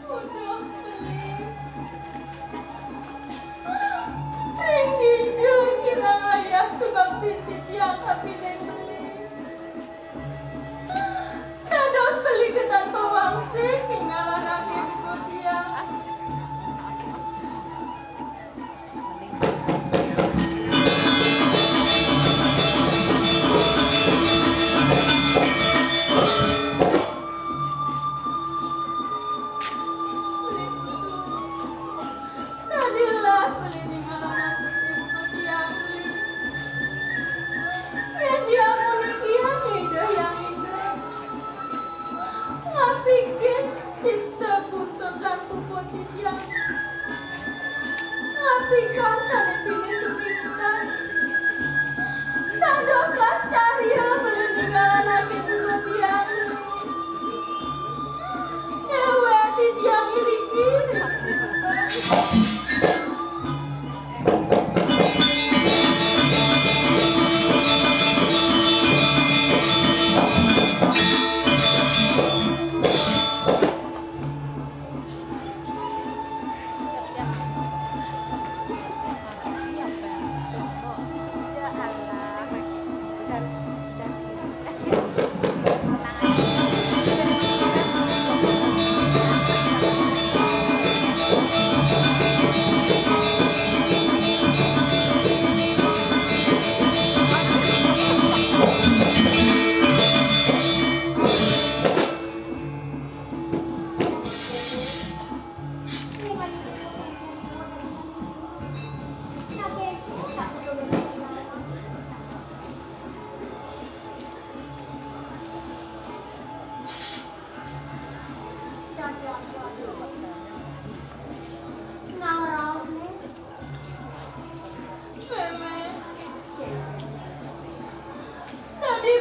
Uduh, beli. Ring dija kirang ayah sebab titi tiang kapining beli. Dados beli ketan pawangsing ninggal anake buka tiang.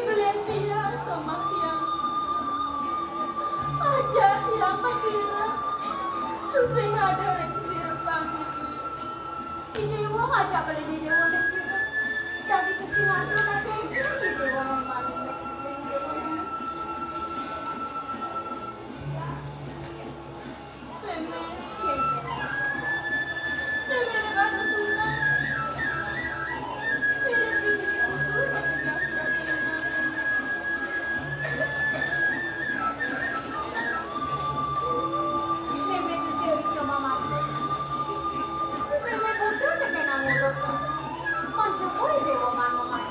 Belian tiang somah tiang. Ajak tiang ka sira. Tusing ada ring sira pangit. Idéwa ngajak beli Idéwa ka sira. Dadi tusing ada ajak Idéwa ring pangit. Mémé. Mémé, ada surat. Mémé, diberi utuh pada dia surat ini. Mémé, tuh si Eri sama Macu. Mémé, bodoh, téh, kena ngurut. Kon sukui deh, Roman, Roman.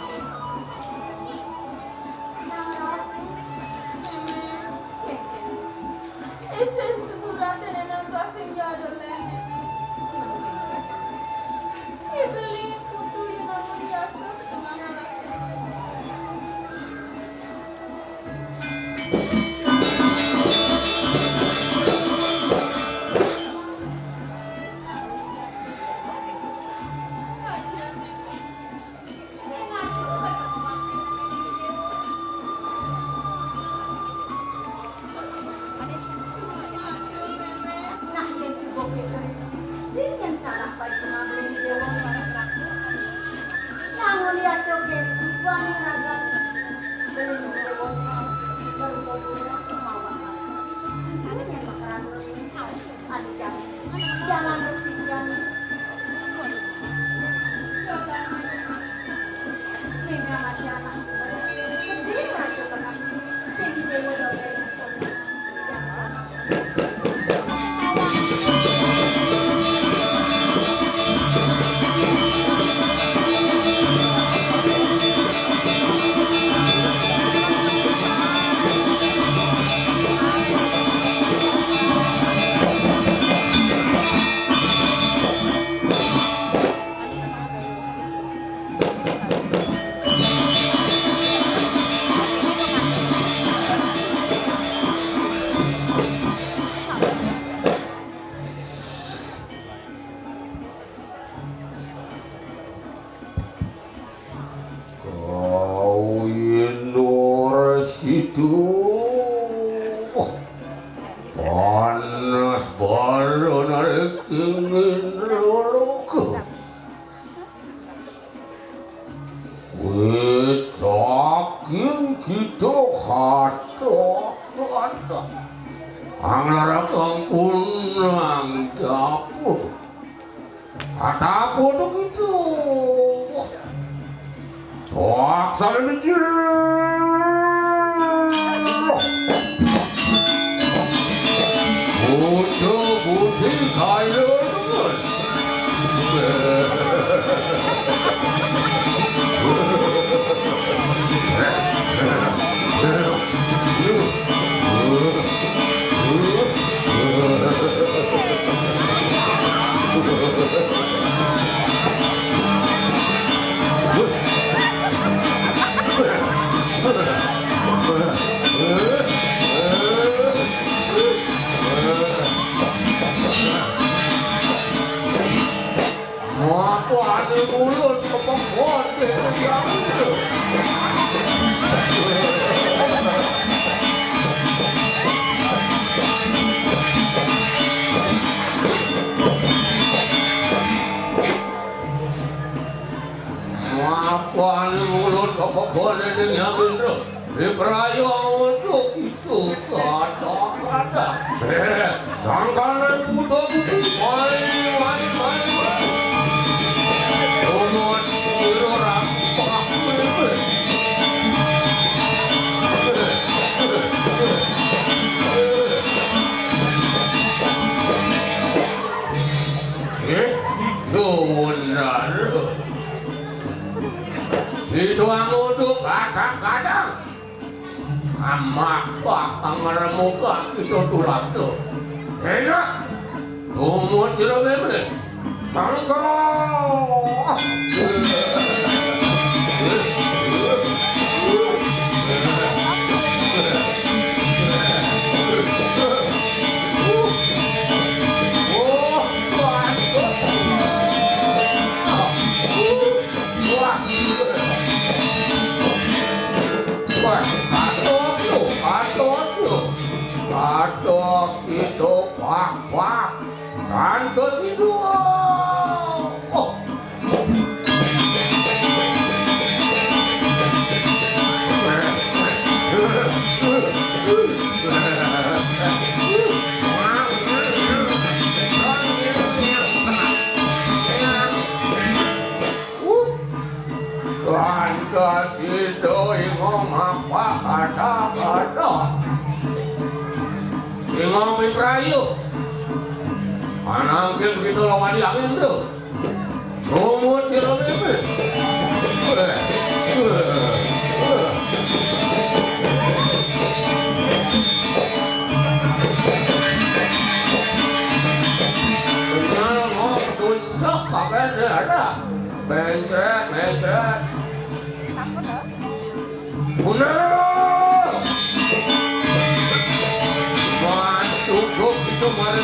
Yang ros, Mémé. Isin tuturate nenang kasing jadole. Ibeli putu imangun yasa ketengah alas. Nah, yén suba kéto, sing yén salah pai pangabén Déwa Bathara Prabu. Lamun yasa kéto, bani ragan. Beli Déwa baru bawa kumawa. Sing yén makarang. Aduh, jangan. Jangan, Gusti, jangan. Ini masih anak. Sedih rasa tenang. Sing dewa doa. Kawin ora situ. Panas balon arek ingin lolok. Wit saking kita katok-katok. Anglarak ampun nang dapur. Atapu to kita. Wah. Wah, saling dijil. Butuh budi kaya dengan. Mapane mulut kepekon dene diambil. Mapane mulut kepekon dene diambil. Diprayu awudu kitu kadang-kadang. Eh, sangkanan buta budi. Mari, mari, mari, mari. Umut piro rampah kuwi? Eh, kitu bener. Situ angudu kadang-kadang. Amak bakal ngremuka kita tulangta. Enak. Umut sira meme. Tangkal. Pancasila ingong apa kata-kata. Ingong miprayu. Panangkil begitu lawan di angin tuh. Rumus sira mimpi. Nyamuk sucuk kakek daerah. Mencret, mencret. Bener. Mas, cukup itu, mari.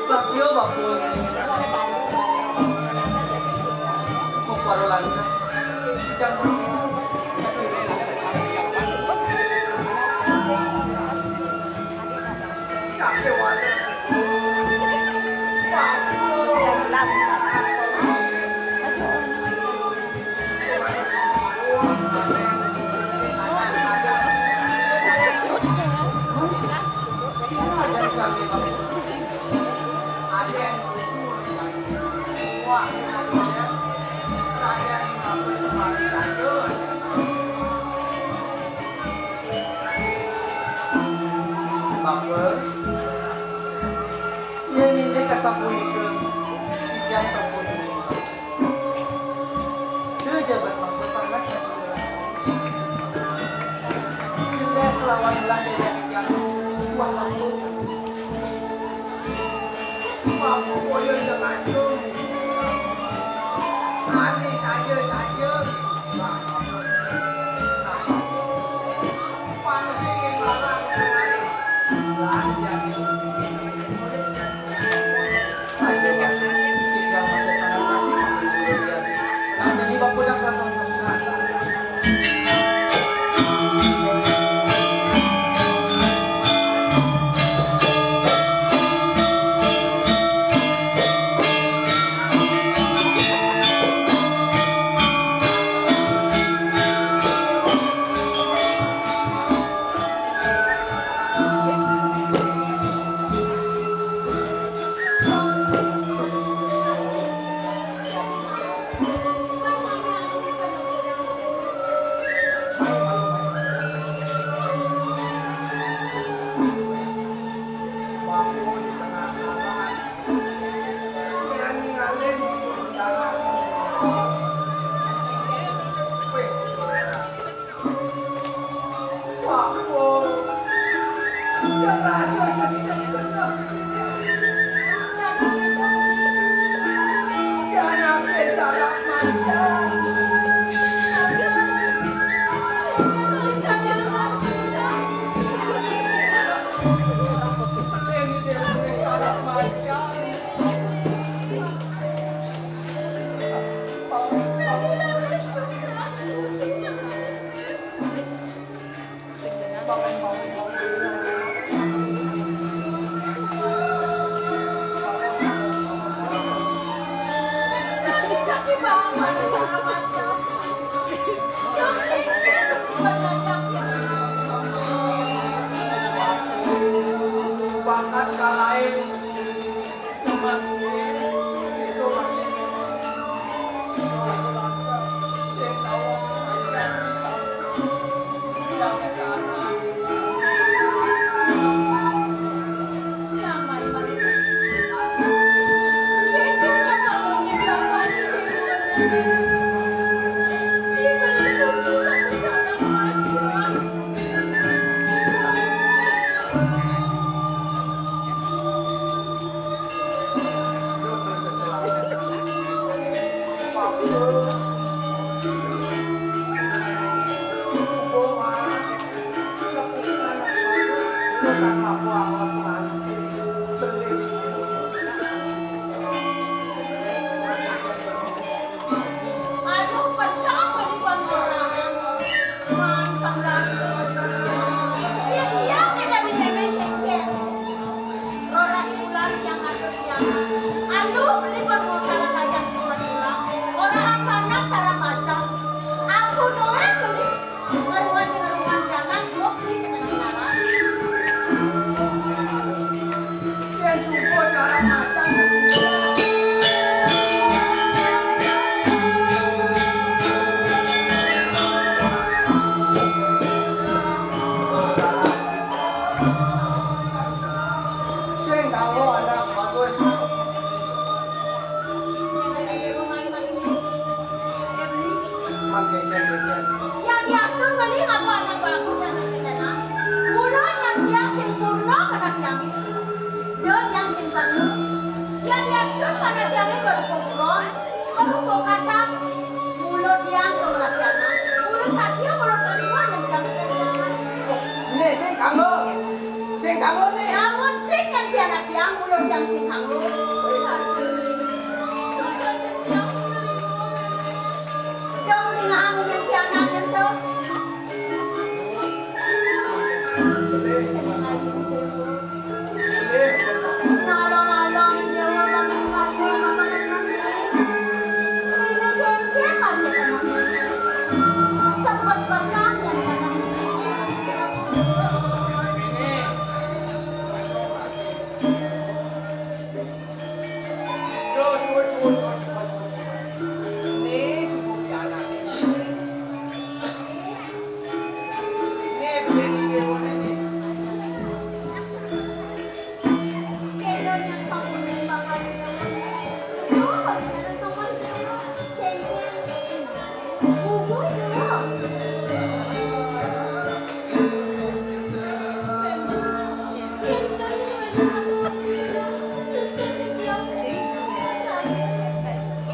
Sabda bapa nini, mapara lantas, jang besi. Sakit waduh. Bapa. Bapa, yén indik kasapunika, titiang sampun Déwék jebos mangko sanget kacundra. Jelék kelawan gelah déwék titiang, wah lampus. Mampu boyo jeng acung. Mani saja-saja. Wah, wangsit ing lalang tengahing. Lan jani. Aduh, pesat meniban orang. Mantap lah. Dia, dia tidak bisa main kengkeng. Roras ular yang atur yang. Aduh, meniban orang aja sifat ular. Orang anak sarang macam. Aku doang beli. Ngeruan-ngeruan jangan, gua beli ke tengah jalan. Yen suka cara macan. Sing gawa anak bagus. Yang diatur beli ngaku anak bagus sama kita, nah. Mula nyang tiang sing purna kana tiang. Yo tiang sing perlu. Yang diatur kana tiang berupa buron, berupa kata. Mula tiang kematian. Mula satia, mula kesuwa nyang tiang. Ini sing kanggo. Sing kanggo nih. Namun sing nyang tiang, mula tiang sing kanggo. Dong ning anu nyang tiang nang nyentuh.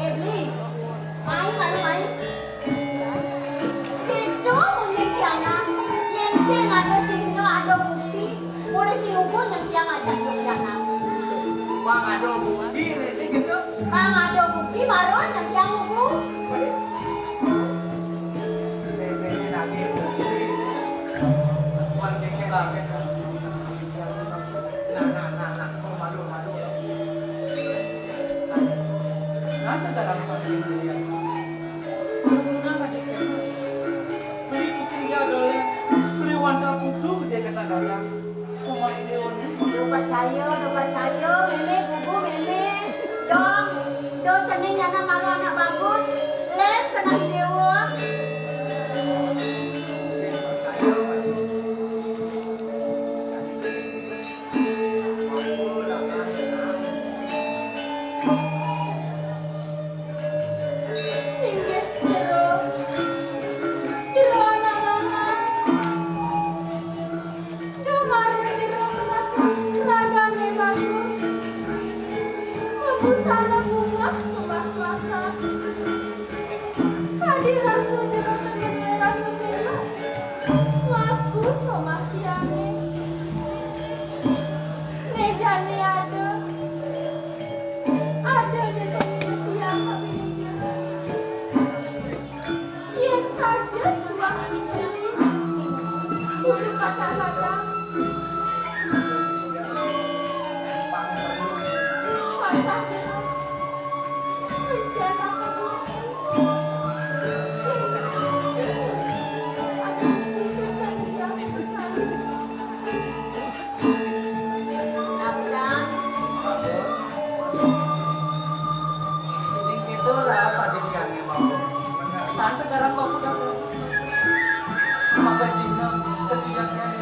Ebli, mai, mai, mai. Béda muni pianak, yén sing ada cihna ada bukti, mula sing uga nyang tiang ajak pianak. Pang ada bukti né sing kéto. Pang ada bukti baru nyang tiang uga. Bébéné lagi bukti. Wan kéké lagi. Nah, nah, nah, nah, malu, malu. Nah, nah, nah, nah, nah. Beli pusing dia dolé, beli wanda kudu gedé kata daya. Semua ide wanda. Do percaya, do percaya, mémé, bubu, mémé. Dong, do cening anak malu anak bagus. Lén kena ide wong. Inggih, jero. Jero anak lanang. Kemarin jero merasa ragané bagus. Busana bunga emas-masan. Kadi rasa jero temen rasa tembak. Laku somah tiangé. Né jani ada. Ada di pemikir tiang tapi nyingkir. Yén saja tuah kudu kasaratan. Wajah jelas. Rencana kamu. Ada sujud dan dia sekali. Laporan, Jadi gitu lah sadis yang emang. Tante garang baku datang. Maka Cina kesian yang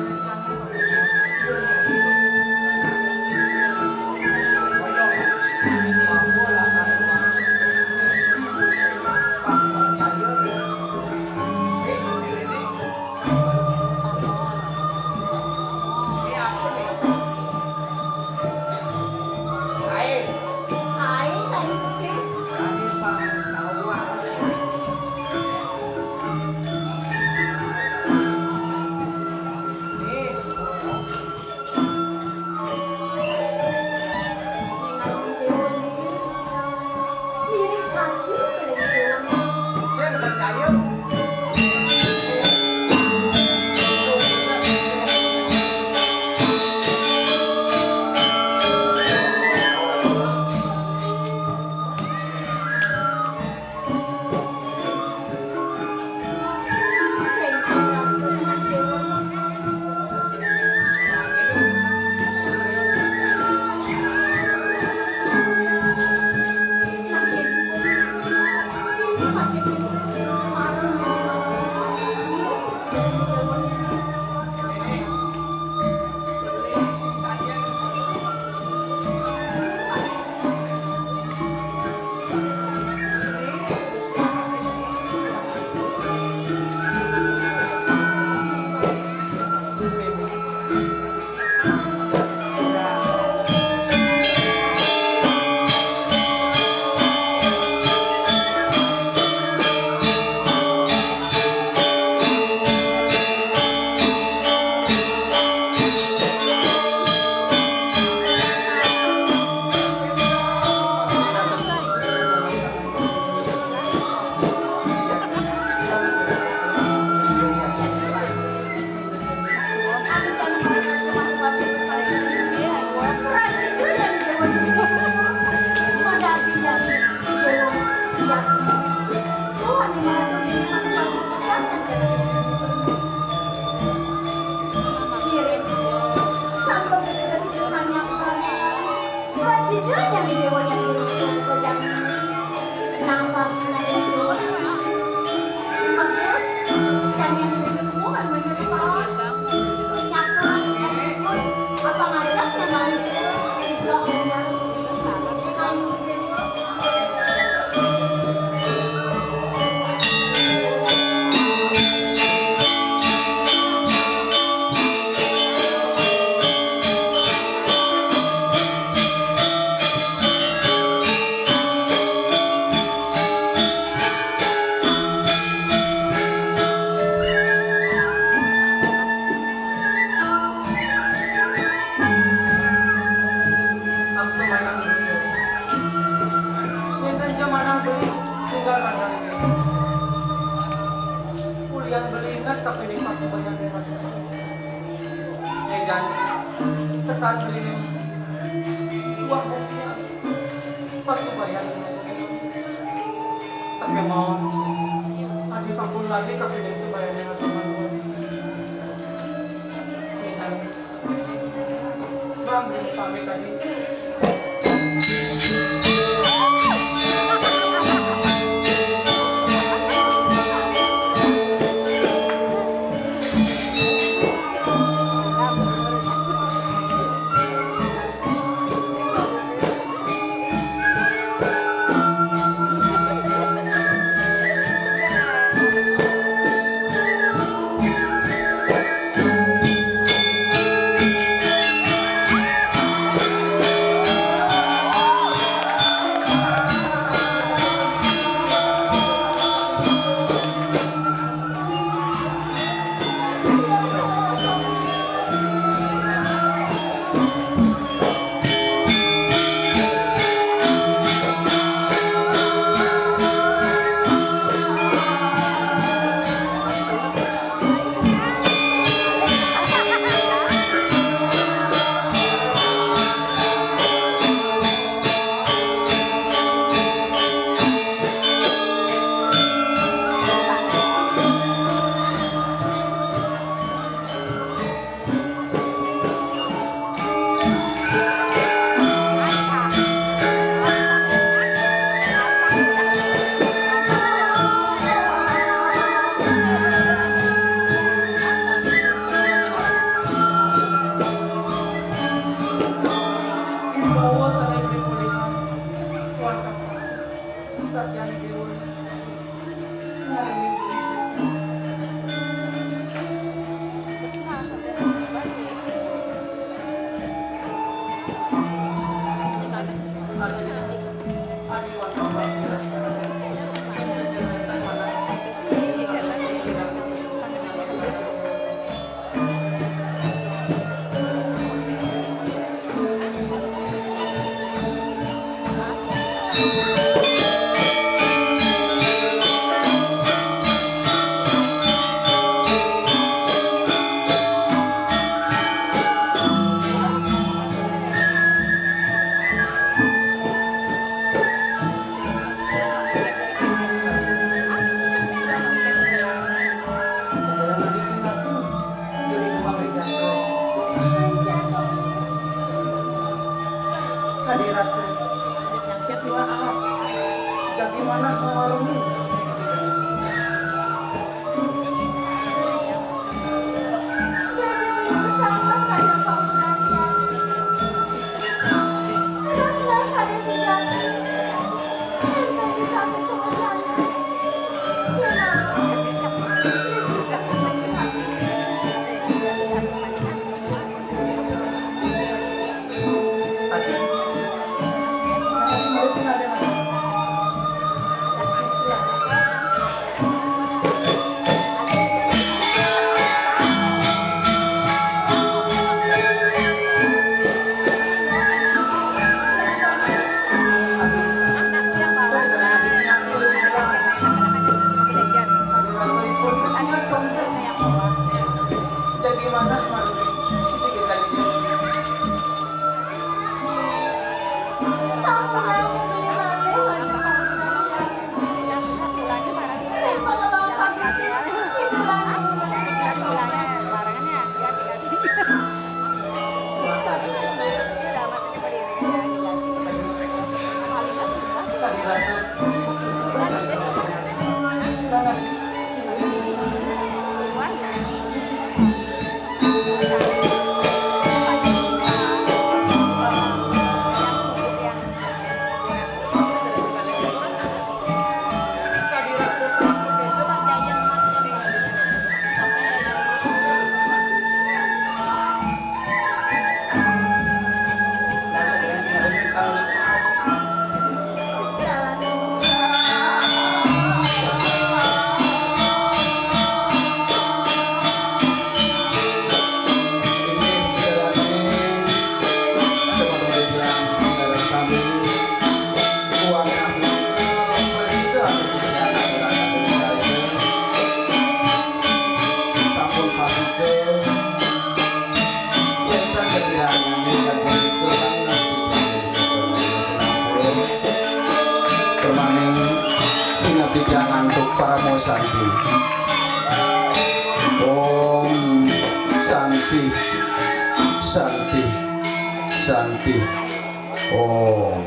Angsa mayang beli. Yén rencana beli, tunggal pada. Kulian beli ingat tapi di pas banyak lewat. Éh, Jan, ketan beli nih. Wah, kopi. Pas sembahyang. Sakémaon. Adi sampun lali kapénginan sembahyang dengan teman. Bang, pamit tadi. Kadi rasa cuma alas, jagi manah mawarungi. Permaning sinebut ngantuk paramo santi. Om santi, santi, santi. Om.